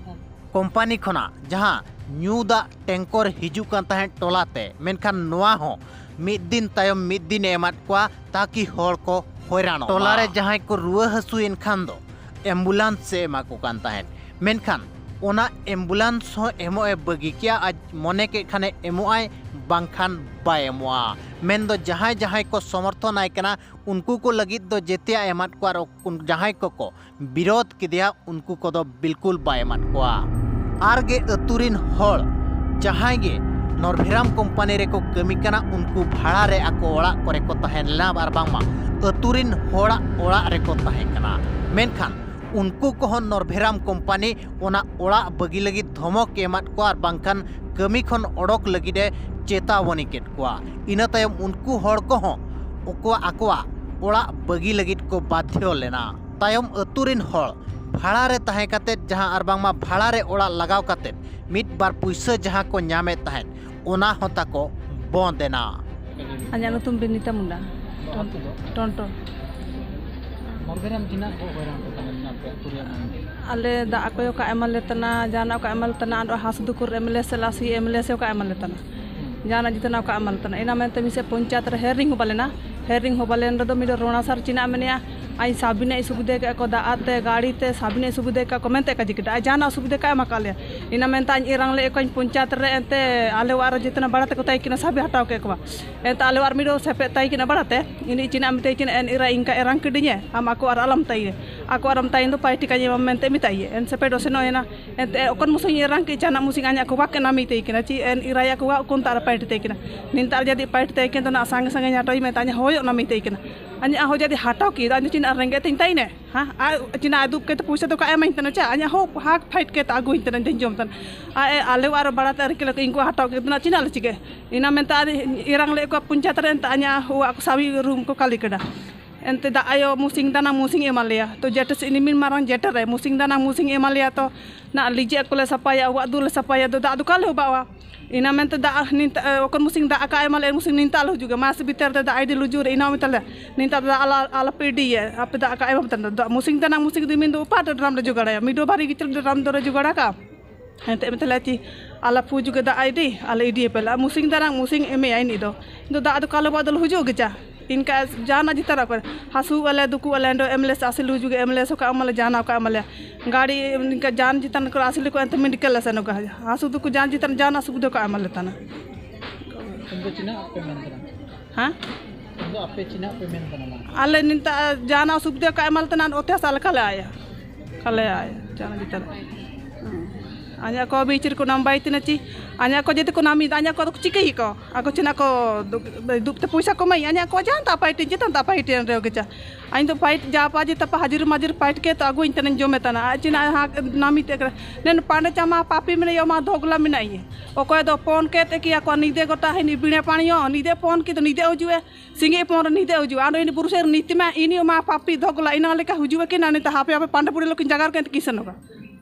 ᱠᱳᱢᱯᱟᱱᱤ ᱠᱷᱚᱱᱟᱜ ᱡᱟᱦᱟᱸ ᱧᱩ ᱫᱟᱜ tanker ᱦᱤᱡᱩᱜ ᱠᱟᱱ ᱛᱟᱦᱮᱸᱫ ᱴᱚᱞᱟ ᱛᱮ, ᱢᱮᱱᱠᱷᱟᱱ ᱱᱚᱣᱟ ᱦᱚᱸ ᱢᱤᱫ ᱫᱤᱱ ᱛᱟᱭᱚᱢ ᱢᱤᱫ ᱫᱤᱱ ᱮ ᱮᱢᱟᱫ ᱠᱚᱣᱟ, ᱛᱟᱠᱤ ᱦᱚᱲ ᱠᱚ ᱦᱚᱭᱨᱟᱱᱚᱜ ᱴᱚᱞᱟ ᱨᱮ ᱢᱟ᱾ ᱡᱟᱦᱟᱸᱭ ᱠᱚ ᱨᱩᱣᱟᱹ ᱦᱟᱹᱥᱩᱭᱮᱱ ᱠᱷᱟᱱ ᱫᱚ ambulance ᱮ ᱮᱢᱟ ᱠᱚ ᱠᱟᱱ ᱛᱟᱦᱮᱸᱫ, ᱢᱮᱱᱠᱷᱟᱱ ᱚᱱᱟ ambulance ᱦᱚᱸ ᱮᱢᱚᱜ ᱮ ᱵᱟᱹᱜᱤ ᱠᱮᱜᱼᱟ᱾ ᱟᱡ ᱢᱚᱱᱮ ᱠᱮᱫ ᱠᱷᱟᱱᱮ ᱮᱢᱚᱜᱼᱟᱭ, ᱵᱟᱝᱠᱷᱟᱱ ᱵᱟᱭ ᱮᱢᱚᱜᱼᱟ᱾ ᱢᱮᱱᱫᱚ ᱡᱟᱦᱟᱸᱭ ᱡᱟᱦᱟᱸᱭ ᱠᱚ ᱥᱚᱢᱚᱨᱛᱷᱚᱱ ᱟᱭ ᱠᱟᱱᱟ, ᱩᱱᱠᱩ ᱠᱚ ᱞᱟᱹᱜᱤᱫ ᱫᱚ ᱡᱮᱛᱮᱭᱟᱜ ᱮᱢᱟᱫ ᱠᱚᱣᱟ, ᱟᱨ ᱩᱱ-, ᱡᱟᱦᱟᱸᱭ ᱠᱚᱠᱚ ᱵᱤᱨᱳᱫᱷ ᱠᱮᱫᱮᱭᱟ, ᱩᱱᱠᱩ ᱠᱚᱫᱚ ᱵᱤᱞᱠᱩᱞ ᱵᱟᱭ ᱮᱢᱟᱫ ᱠᱚᱣᱟ᱾ ᱟᱨ ᱜᱮ ᱟᱹᱛᱩ ᱨᱤᱱ ᱦᱚᱲ ᱡᱟᱦᱟᱸᱭ ᱜᱮ ᱱᱚᱨᱵᱷᱮᱨᱟᱢ ᱠᱳᱢᱯᱟᱱᱤ ᱨᱮᱠᱚ ᱠᱟᱹᱢᱤ ᱠᱟᱱᱟ, ᱩᱱᱠᱩ ᱵᱷᱟᱲᱟ ᱨᱮ ᱟᱠᱚ ᱚᱲᱟᱜ ᱠᱚᱨᱮ ᱠᱚ ᱛᱟᱦᱮᱸ ᱞᱮᱱᱟ, ᱟᱨ ᱵᱟᱝᱢᱟ ᱟᱹᱛᱩ ᱨᱤᱱ ᱦᱚᱲᱟᱜ ᱚᱲᱟᱜ ᱨᱮᱠᱚ ᱛᱟᱦᱮᱸ ᱠᱟᱱᱟ᱾ ᱢᱮᱱᱠᱷᱟᱱ ᱩᱱᱠᱩ ᱠᱚᱦᱚᱸ ᱱᱚᱨᱵᱷᱮᱨᱟᱢ ᱠᱳᱢᱯᱟᱱᱤ ᱚᱱᱟ ᱚᱲᱟᱜ ᱵᱟᱹᱜᱤ ᱞᱟᱹᱜᱤᱫ ᱫᱷᱚᱢᱚᱠ ᱮ ᱮᱢᱟᱫ ᱠᱚᱣᱟ, ᱟᱨ ᱵᱟᱝᱠᱷᱟᱱ ᱠᱟᱹᱢᱤ ᱠᱷᱚᱱ ᱚᱰᱚᱠ ᱞᱟᱹᱜᱤᱫ ᱮ ᱪᱮᱛᱟᱣᱟᱱᱤ ᱠᱮᱫ ᱠᱚᱣᱟ᱾ ᱤᱱᱟᱹ ᱛᱟᱭᱚᱢ ᱩᱱᱠᱩ ᱦᱚᱲ ᱠᱚᱦᱚᱸ ᱟᱠᱚᱣᱟᱜ, ᱟᱠᱚᱣᱟᱜ ᱚᱲᱟᱜ ᱵᱟᱹᱜᱤ ᱞᱟᱹᱜᱤᱫ ᱠᱚ ᱵᱟᱫᱷᱭᱚ ᱞᱮᱱᱟ᱾ ᱛᱟᱭᱚᱢ ᱟᱹᱛᱩ ᱨᱤᱱ ᱦᱚᱲ ᱵᱷᱟᱲᱟ ᱨᱮ ᱛᱟᱦᱮᱸ ᱠᱟᱛᱮᱫ, ᱡᱟᱦᱟᱸ ᱟᱨ ᱵᱟᱝᱢᱟ ᱵᱷᱟᱲᱟ ᱨᱮ ᱚᱲᱟᱜ ᱞᱟᱜᱟᱣ ᱠᱟᱛᱮᱫ ᱢᱤᱫ ᱵᱟᱨ ᱯᱩᱭᱥᱟᱹ ᱡᱟᱦᱟᱸ ᱠᱚ ᱧᱟᱢᱮᱫ ᱛᱟᱦᱮᱸᱫ, ᱚᱱᱟ ᱦᱚᱸ ᱛᱟᱠᱚ ᱵᱚᱸᱫ ᱮᱱᱟ᱾ ᱟᱧᱟᱜ ᱧᱩᱛᱩᱢ ᱵᱤᱱᱤᱛᱟ ᱢᱩᱱᱰᱟ᱾ ᱟᱫᱚ ᱟᱹᱛᱩ ᱫᱚ? ᱴᱚᱱᱴᱚ᱾ ᱱᱚᱨᱵᱷᱮᱨᱟᱢ ᱛᱤᱱᱟᱹᱜ ᱠᱚ ᱦᱚᱭᱨᱟᱱ ᱠᱚ ᱠᱟᱱᱟ ᱟᱯᱮ ᱟᱹᱛᱩ ᱨᱮᱭᱟᱜ ᱢᱟᱹᱱᱢᱤ? ᱟᱞᱮ ᱫᱟᱜ ᱠᱚᱭᱚ ᱠᱟᱜ ᱮᱢᱟᱞᱮ ᱛᱟᱱᱟ, ᱡᱟᱦᱟᱱᱟᱜ ᱠᱚ ᱮᱢᱟᱞᱮ ᱛᱟᱱᱟ, ᱟᱨ ᱦᱟᱸᱥ ᱫᱩᱠᱩᱨ ᱮᱢ ᱮᱞ ᱮ ᱥᱮ ᱞᱟᱥᱤ ᱮᱢ ᱮᱞ ᱮ ᱥᱮ ᱠᱟᱜ ᱮᱢᱟᱞᱮ ᱛᱟᱱᱟ᱾ ᱦᱩᱸ᱾ ᱡᱟᱦᱟᱱᱟᱜ ᱡᱤᱛᱟᱹᱱᱟᱜ ᱠᱟᱜ ᱮᱢᱟᱞᱮ ᱛᱟᱱᱟ᱾ ᱤᱱᱟ ᱢᱮᱱᱛᱮ ᱢᱤᱫ ᱥᱮ ᱯᱚᱧᱪᱟᱭᱮᱛ ᱨᱮ hearing ᱦᱚᱸ ᱵᱟᱞᱮᱱᱟ᱾ Hearing ᱦᱚᱸ ᱵᱟᱞᱮᱱ ᱨᱮᱫᱚ ᱢᱤᱫ ᱨᱚᱲᱟ ᱥᱟᱨ ᱪᱤᱱᱟᱜ ᱢᱮᱱᱮᱜᱼᱟ, ᱟᱡ ᱥᱟᱵᱤᱱᱟᱜ ᱥᱩᱵᱤᱫᱷᱟ ᱠᱟᱜ ᱠᱚ, ᱫᱟᱜ ᱟᱛᱮ ᱜᱟᱹᱲᱤ ᱛᱮ ᱥᱟᱵᱤᱱᱟᱜ ᱥᱩᱵᱤᱫᱷᱟ ᱠᱟᱜ ᱠᱚ ᱢᱮᱱᱛᱮ ᱠᱟᱡᱤ ᱠᱮᱫᱟ᱾ ᱟᱡ ᱡᱟᱦᱟᱱᱟᱜ ᱥᱩᱵᱤᱫᱷᱟ ᱠᱟᱜ ᱮᱢᱟ ᱠᱟᱜ ᱞᱮᱭᱟ᱾ ᱤᱱᱟᱹ ᱢᱮᱱᱛᱮ ᱟᱡ ᱮᱨᱟᱝ ᱞᱮ ᱮᱠᱚᱧ ᱯᱚᱧᱪᱟᱭᱮᱛ ᱨᱮ ᱮᱱᱛᱮ ᱟᱞᱮ ᱚᱲᱟᱜ ᱨᱮ ᱡᱮᱛᱮᱱᱟ ᱵᱟᱲᱟ ᱛᱮᱠᱚ ᱛᱟᱦᱮᱸ ᱠᱟᱱᱟ, ᱥᱟᱵᱤ ᱦᱟᱴᱟᱣ ᱠᱮᱫ ᱠᱚᱣᱟ᱾ ᱮᱱᱛᱮ ᱟᱞᱮ ᱚᱲᱟᱜ ᱨᱮ ᱢᱤᱫ ᱦᱚᱲ ᱥᱮᱯᱮᱫ ᱛᱟᱭ ᱠᱟᱱᱟ ᱵᱟᱲᱟ ᱛᱮ, ᱤᱱᱤᱡ ᱪᱤᱱᱟᱜ ᱢᱮᱛᱟᱭ ᱠᱟᱱᱟ, "ᱮᱱ ᱮᱨᱟ ᱤᱧ ᱠᱟ ᱮᱨᱟᱝ ᱠᱤᱫᱤᱧᱮ, ᱟᱢ ᱟᱠᱚ ᱟᱨ ᱟᱞᱚᱢ ᱛᱟᱭᱮ, ᱟᱠᱚ ᱟᱨ ᱟᱢ ᱛᱟᱭᱮᱱ ᱫᱚ ᱯᱟᱭᱴᱤ ᱠᱟᱧ ᱮᱢᱟᱢ" ᱢᱮᱱᱛᱮ ᱢᱮᱛᱟᱭ ᱜᱮ᱾ ᱮᱱ ᱥᱮᱯᱮᱫ ᱥᱮᱱᱚᱜ ᱮᱱᱟ᱾ ᱮᱱᱛᱮ ᱚᱠᱚᱱ ᱢᱩᱥᱤᱧ ᱮᱨᱟᱝ ᱠᱮᱫ ᱪᱟᱱᱟ ᱢᱩᱥᱤᱧ ᱟᱧᱟ ᱠᱚ ᱵᱟᱠᱮ ᱱᱟᱢᱤ ᱛᱟᱭ ᱠᱟᱱᱟ, ᱪᱮ ᱮᱱ ᱮᱨᱟᱭᱟ ᱠᱚ ᱚᱠᱚᱱ ᱛᱟᱨ ᱯᱟᱭᱴᱤ ᱛᱟᱭ ᱠᱟᱱᱟ᱾ ᱱᱤᱱᱛᱟᱨ ᱡᱟᱫᱤ ᱯᱟᱭᱴᱤ ᱛᱟᱭ ᱠᱟᱱ ᱫᱚ ᱱᱟ ᱥᱟᱸᱜᱮ ᱥᱟᱸᱜᱮ ᱦᱟᱴᱟᱣ ᱢᱮᱛᱟᱧᱟ, ᱦᱳᱭ ᱚᱱᱟ ᱢᱮᱛᱟᱭ ᱠᱟᱱᱟ᱾ ᱟᱧᱟ ᱦᱚᱸ ᱡᱟᱫᱤ ᱦᱟᱴᱟᱣ ᱠᱮᱫ, ᱟᱧᱟ ᱪᱤᱱᱟ ᱨᱮᱸᱜᱮᱡ ᱛᱤᱧ ᱛᱟᱭᱱᱮ᱾ ᱦᱮᱸ, ᱟᱨ ᱪᱤᱱᱟ ᱟᱫᱩᱵ ᱠᱮᱛᱮ ᱯᱩᱭᱥᱟᱹ ᱫᱚ ᱠᱟᱜ ᱮᱢᱟᱧ ᱛᱟᱦᱮᱱᱟ ᱪᱮ? ᱟᱧᱟ ᱦᱚᱸ ᱦᱟᱠ ᱯᱷᱟᱭᱤᱴ ᱠᱮᱛᱮ ᱟᱹᱜᱩᱧ ᱛᱟᱦᱮᱱᱟ, ᱤᱧ ᱡᱚᱢ ᱛᱟᱦᱮᱱᱟ᱾ ᱟᱨ ᱮ, ᱟᱞᱮ ᱚᱲᱟᱜ ᱨᱮ ᱵᱟᱲᱟ ᱛᱮ ᱟᱨ ᱠᱤᱞᱳ ᱤᱧ ᱠᱚ ᱦᱟᱴᱟᱣ ᱠᱮᱫ ᱫᱚ ᱪᱤᱱᱟ ᱞᱮ ᱪᱤᱠᱟᱹ? ᱤᱱᱟ ᱢᱮᱱᱛᱮ ᱟᱨ ᱮᱨᱟᱝ ᱞᱮ ᱠᱚ ᱯᱚᱧᱪᱟᱭᱮᱛ ᱨᱮ ᱮᱱᱛᱮ ᱟᱧᱟ ᱦᱚᱸ ᱟᱠᱚ ᱥᱟᱵᱤ ᱨᱩᱢ ᱠᱚ ᱠᱟᱞᱤ ᱠᱮᱫᱟ᱾ ᱮᱱᱛᱮ ᱫᱟᱜ ᱟᱭᱳ ᱢᱩᱥᱤᱝ ᱫᱟᱱᱟ ᱢᱩᱥᱤᱝ ᱮᱢᱟ ᱞᱮᱭᱟ᱾ ᱛᱚ ᱡᱮᱴᱟ ᱥᱮ ᱤᱱᱤ ᱢᱤᱱ ᱢᱟᱨᱟᱝ ᱡᱮᱴᱟ ᱨᱮ ᱢᱩᱥᱤᱝ ᱫᱟᱱᱟ ᱢᱩᱥᱤᱝ ᱮᱢᱟ ᱞᱮᱭᱟ᱾ ᱛᱚ ᱱᱟ ᱞᱤᱡᱤ ᱟᱠᱚ ᱞᱮ ᱥᱟᱯᱟᱭᱟ, ᱚᱲᱟᱜ ᱫᱩᱣᱟᱹᱨ ᱞᱮ ᱥᱟᱯᱟᱭᱟ, ᱫᱚ ᱫᱟᱜ ᱫᱚ ᱚᱠᱟ ᱞᱮ ᱦᱚᱵᱟᱜᱼᱟ? ᱤᱱᱟ ᱢᱮᱱᱛᱮ ᱫᱟᱜ ᱱᱤᱱᱛᱟ-, ᱚᱠᱚᱨ ᱢᱩᱥᱤᱝ ᱫᱟᱜ ᱟᱠᱟ ᱮᱢᱟ ᱞᱮ ᱢᱩᱥᱤᱝ ᱱᱤᱱᱛᱟ ᱞᱮ ᱦᱤᱡᱩᱜᱼᱟ᱾ ᱢᱟᱥ ᱵᱷᱤᱛᱟᱹᱨ ᱛᱮ ᱫᱟᱜ ᱤᱫᱤ ᱞᱩᱡᱩᱨ ᱨᱮ ᱤᱱᱟ ᱢᱮᱛᱟ ᱞᱮ, ᱱᱤᱱᱛᱟ ᱫᱚ ᱫᱟᱜ ᱟᱞᱟ-, ᱟᱞᱚᱯᱮ ᱤᱫᱤᱭᱟ, ᱟᱯᱮ ᱫᱟᱜ ᱟᱠᱟ ᱮᱢᱟ ᱯᱮ ᱛᱟᱦᱮᱱᱟ᱾ ᱫᱟᱜ ᱢᱩᱥᱤᱝ ᱫᱟᱱᱟ ᱢᱩᱥᱤᱝ ᱫᱤᱢᱤᱱ ᱫᱚ ᱚᱯᱟ ᱫᱚ ᱰᱨᱟᱢ ᱞᱮ ᱡᱚᱜᱟᱲᱟᱭᱟ, ᱢᱤᱰᱚ ᱵᱷᱟᱨᱤ ᱜᱤᱛᱤᱞ ᱰᱨᱟᱢ ᱫᱚ ᱞᱮ ᱡᱚᱜᱟᱲ ᱟᱠᱟ᱾ ᱮᱱᱛᱮ ᱢᱮᱛᱟ ᱞᱮ ᱪᱤ ᱟᱞᱟ ᱯᱷᱩ ᱡᱩᱜᱮ ᱫᱟᱜ ᱤᱫᱤ, ᱟᱞᱮ ᱤᱫᱤᱭᱟᱯᱮ ᱞᱟ ᱢᱩᱥᱤᱝ ᱫᱟᱱᱟ ᱢᱩᱥᱤᱝ ᱮᱢᱮᱭᱟ ᱤᱱᱤ ᱫᱚ᱾ ᱤᱧ ᱫᱚ ᱫᱟᱜ ᱫᱚ ᱠᱟᱞᱚ ᱵᱟᱫᱚᱞ ᱦᱤᱡᱩᱜ ᱜᱮᱪᱟ᱾ ᱤᱱᱠᱟ ᱡᱟᱦᱟᱱᱟᱜ ᱪᱮᱛᱟᱱ ᱨᱮ ᱚᱠᱚᱭ ᱦᱟᱹᱥᱩ ᱟᱞᱮ, ᱫᱩᱠᱩ ᱟᱞᱮ, ᱮᱸᱰᱮ ᱮᱢ ᱞᱮ ᱥᱮ ᱟᱥᱤ ᱞᱩ ᱦᱤᱡᱩᱜ ᱜᱮ ᱮᱢ ᱞᱮ ᱥᱚᱠᱟ ᱮᱢ ᱟᱞᱮ, ᱡᱟᱦᱟᱱᱟᱜ ᱚᱠᱟ ᱮᱢ ᱟᱞᱮ᱾ ᱜᱟᱹᱲᱤ ᱤᱱᱠᱟ ᱡᱟᱱ ᱪᱮᱛᱟᱱ ᱠᱚᱨᱮ ᱟᱥᱤ ᱞᱮ ᱠᱚ ᱮᱱᱛᱮ ᱢᱮᱰᱤᱠᱮᱞ ᱞᱮ ᱥᱮᱱᱚᱜ ᱜᱟ᱾ ᱦᱟᱹᱥᱩ ᱫᱩᱠᱩ ᱡᱟᱦᱟᱱ ᱪᱮᱛᱟᱱ ᱡᱟᱦᱟᱱᱟᱜ ᱥᱩᱵᱤᱫᱷᱟ ᱠᱚ ᱮᱢ ᱟᱞᱮ ᱛᱟᱦᱮᱱᱟ᱾ ᱩᱱᱠᱩ ᱪᱤᱱᱟᱹᱜ ᱯᱮ ᱢᱮᱱ ᱠᱟᱱᱟ? ᱦᱮᱸ? ᱩᱱᱠᱩ ᱟᱯᱮ ᱪᱤᱱᱟᱹᱜ ᱯᱮ ᱢᱮᱱ ᱠᱟᱱᱟ ᱢᱟ? ᱟᱞᱮ ᱱᱤᱛᱚᱜ ᱡᱟᱦᱟᱱᱟᱜ ᱥᱩᱵᱤᱫᱷᱟ ᱠᱚ ᱮᱢ ᱟᱞᱮ ᱛᱟᱦᱮᱱᱟ, ᱚᱛᱮ ᱦᱟᱥᱟ ᱞᱮᱠᱟ ᱞᱮ ᱟᱭᱟ᱾ ᱠᱟᱞᱮ ᱟᱭᱟ, ᱡᱟᱦᱟᱱᱟᱜ ᱪᱮᱛᱟᱱ ᱨᱮ᱾ ᱦᱮᱸ᱾ ᱟᱧᱟ ᱠᱚ ᱵᱤᱪ ᱨᱮᱠᱚ ᱱᱟᱢ ᱵᱟᱭ ᱛᱤᱱᱟᱹ ᱪᱤ, ᱟᱧᱟ ᱠᱚ ᱡᱮᱛᱮ ᱠᱚ ᱱᱟᱢᱤ, ᱟᱧᱟ ᱠᱚ ᱫᱚ ᱪᱤᱠᱟᱹᱭ ᱠᱚ? ᱟᱠᱚ ᱪᱮᱱᱟ ᱠᱚ ᱫᱩ-, ᱫᱩᱵ ᱛᱮ ᱯᱚᱭᱥᱟ ᱠᱚ ᱮᱢᱟᱭ, ᱟᱧᱟ ᱠᱚ ᱡᱟᱦᱟᱱ ᱛᱟ ᱯᱟᱭᱴᱤ ᱪᱮᱛᱟᱱ ᱛᱟ ᱯᱟᱭᱴᱤ ᱨᱮ ᱜᱮᱪᱟ᱾ ᱟᱧ ᱫᱚ ᱯᱟᱭᱤᱴ ᱡᱟ ᱯᱟ ᱡᱮ ᱛᱟᱯᱟ ᱦᱟᱡᱩᱨ ᱢᱟᱡᱩᱨ ᱯᱟᱭᱤᱴ ᱠᱮ ᱛᱚ ᱟᱹᱜᱩᱧ ᱛᱮᱱᱟᱧ ᱡᱚᱢᱮ ᱛᱟᱱᱟ᱾ ᱟᱡ ᱪᱤᱱᱟ ᱦᱟᱸᱜ ᱱᱟᱢᱤ ᱛᱮ ᱠᱟᱱᱟ᱾ ᱱᱮᱱ ᱯᱟᱸᱰᱮ ᱪᱟᱢᱟ ᱯᱟᱯᱤ ᱢᱮᱱᱟᱭᱟ, ᱚᱢᱟ ᱫᱷᱚᱜᱞᱟ ᱢᱮᱱᱟᱭᱟ᱾ ᱚᱠᱚᱭ ᱫᱚ ᱯᱷᱳᱱ ᱠᱮᱫ ᱮ ᱠᱤ ᱟᱠᱚ ᱱᱤᱫᱮ ᱜᱚᱴᱟ ᱦᱤᱱ ᱵᱤᱲᱮ ᱯᱟᱬᱤᱭᱚ, ᱱᱤᱫᱮ ᱯᱷᱳᱱ ᱠᱤ ᱫᱚ ᱱᱤᱫᱮ ᱦᱤᱡᱩᱜᱼᱟ᱾ ᱥᱤᱸᱜᱮ ᱯᱷᱳᱱ ᱨᱮ ᱱᱤᱫᱮ ᱦᱤᱡᱩᱜᱼᱟ᱾ ᱟᱫᱚ ᱤᱱᱤ ᱵᱩᱨᱩ ᱥᱮᱫ ᱨᱮ ᱱᱤᱛᱤ ᱢᱟ ᱤᱱᱤ ᱚᱢᱟ ᱯᱟᱯᱤ ᱫᱷᱚᱜᱞᱟ ᱤᱱᱟ ᱞᱮᱠᱟ ᱦᱤᱡᱩᱜᱼᱟ ᱠᱤ ᱱᱟ ᱱᱤᱛ ᱦᱟᱯᱮ ᱦᱟᱯᱮ ᱯᱟᱸᱰᱮ ᱯᱩᱲᱤ ᱞᱳᱠᱤᱱ ᱡᱟᱜᱟ ᱨᱮ ᱠᱤᱱ ᱥᱮᱱᱚᱜᱼᱟ᱾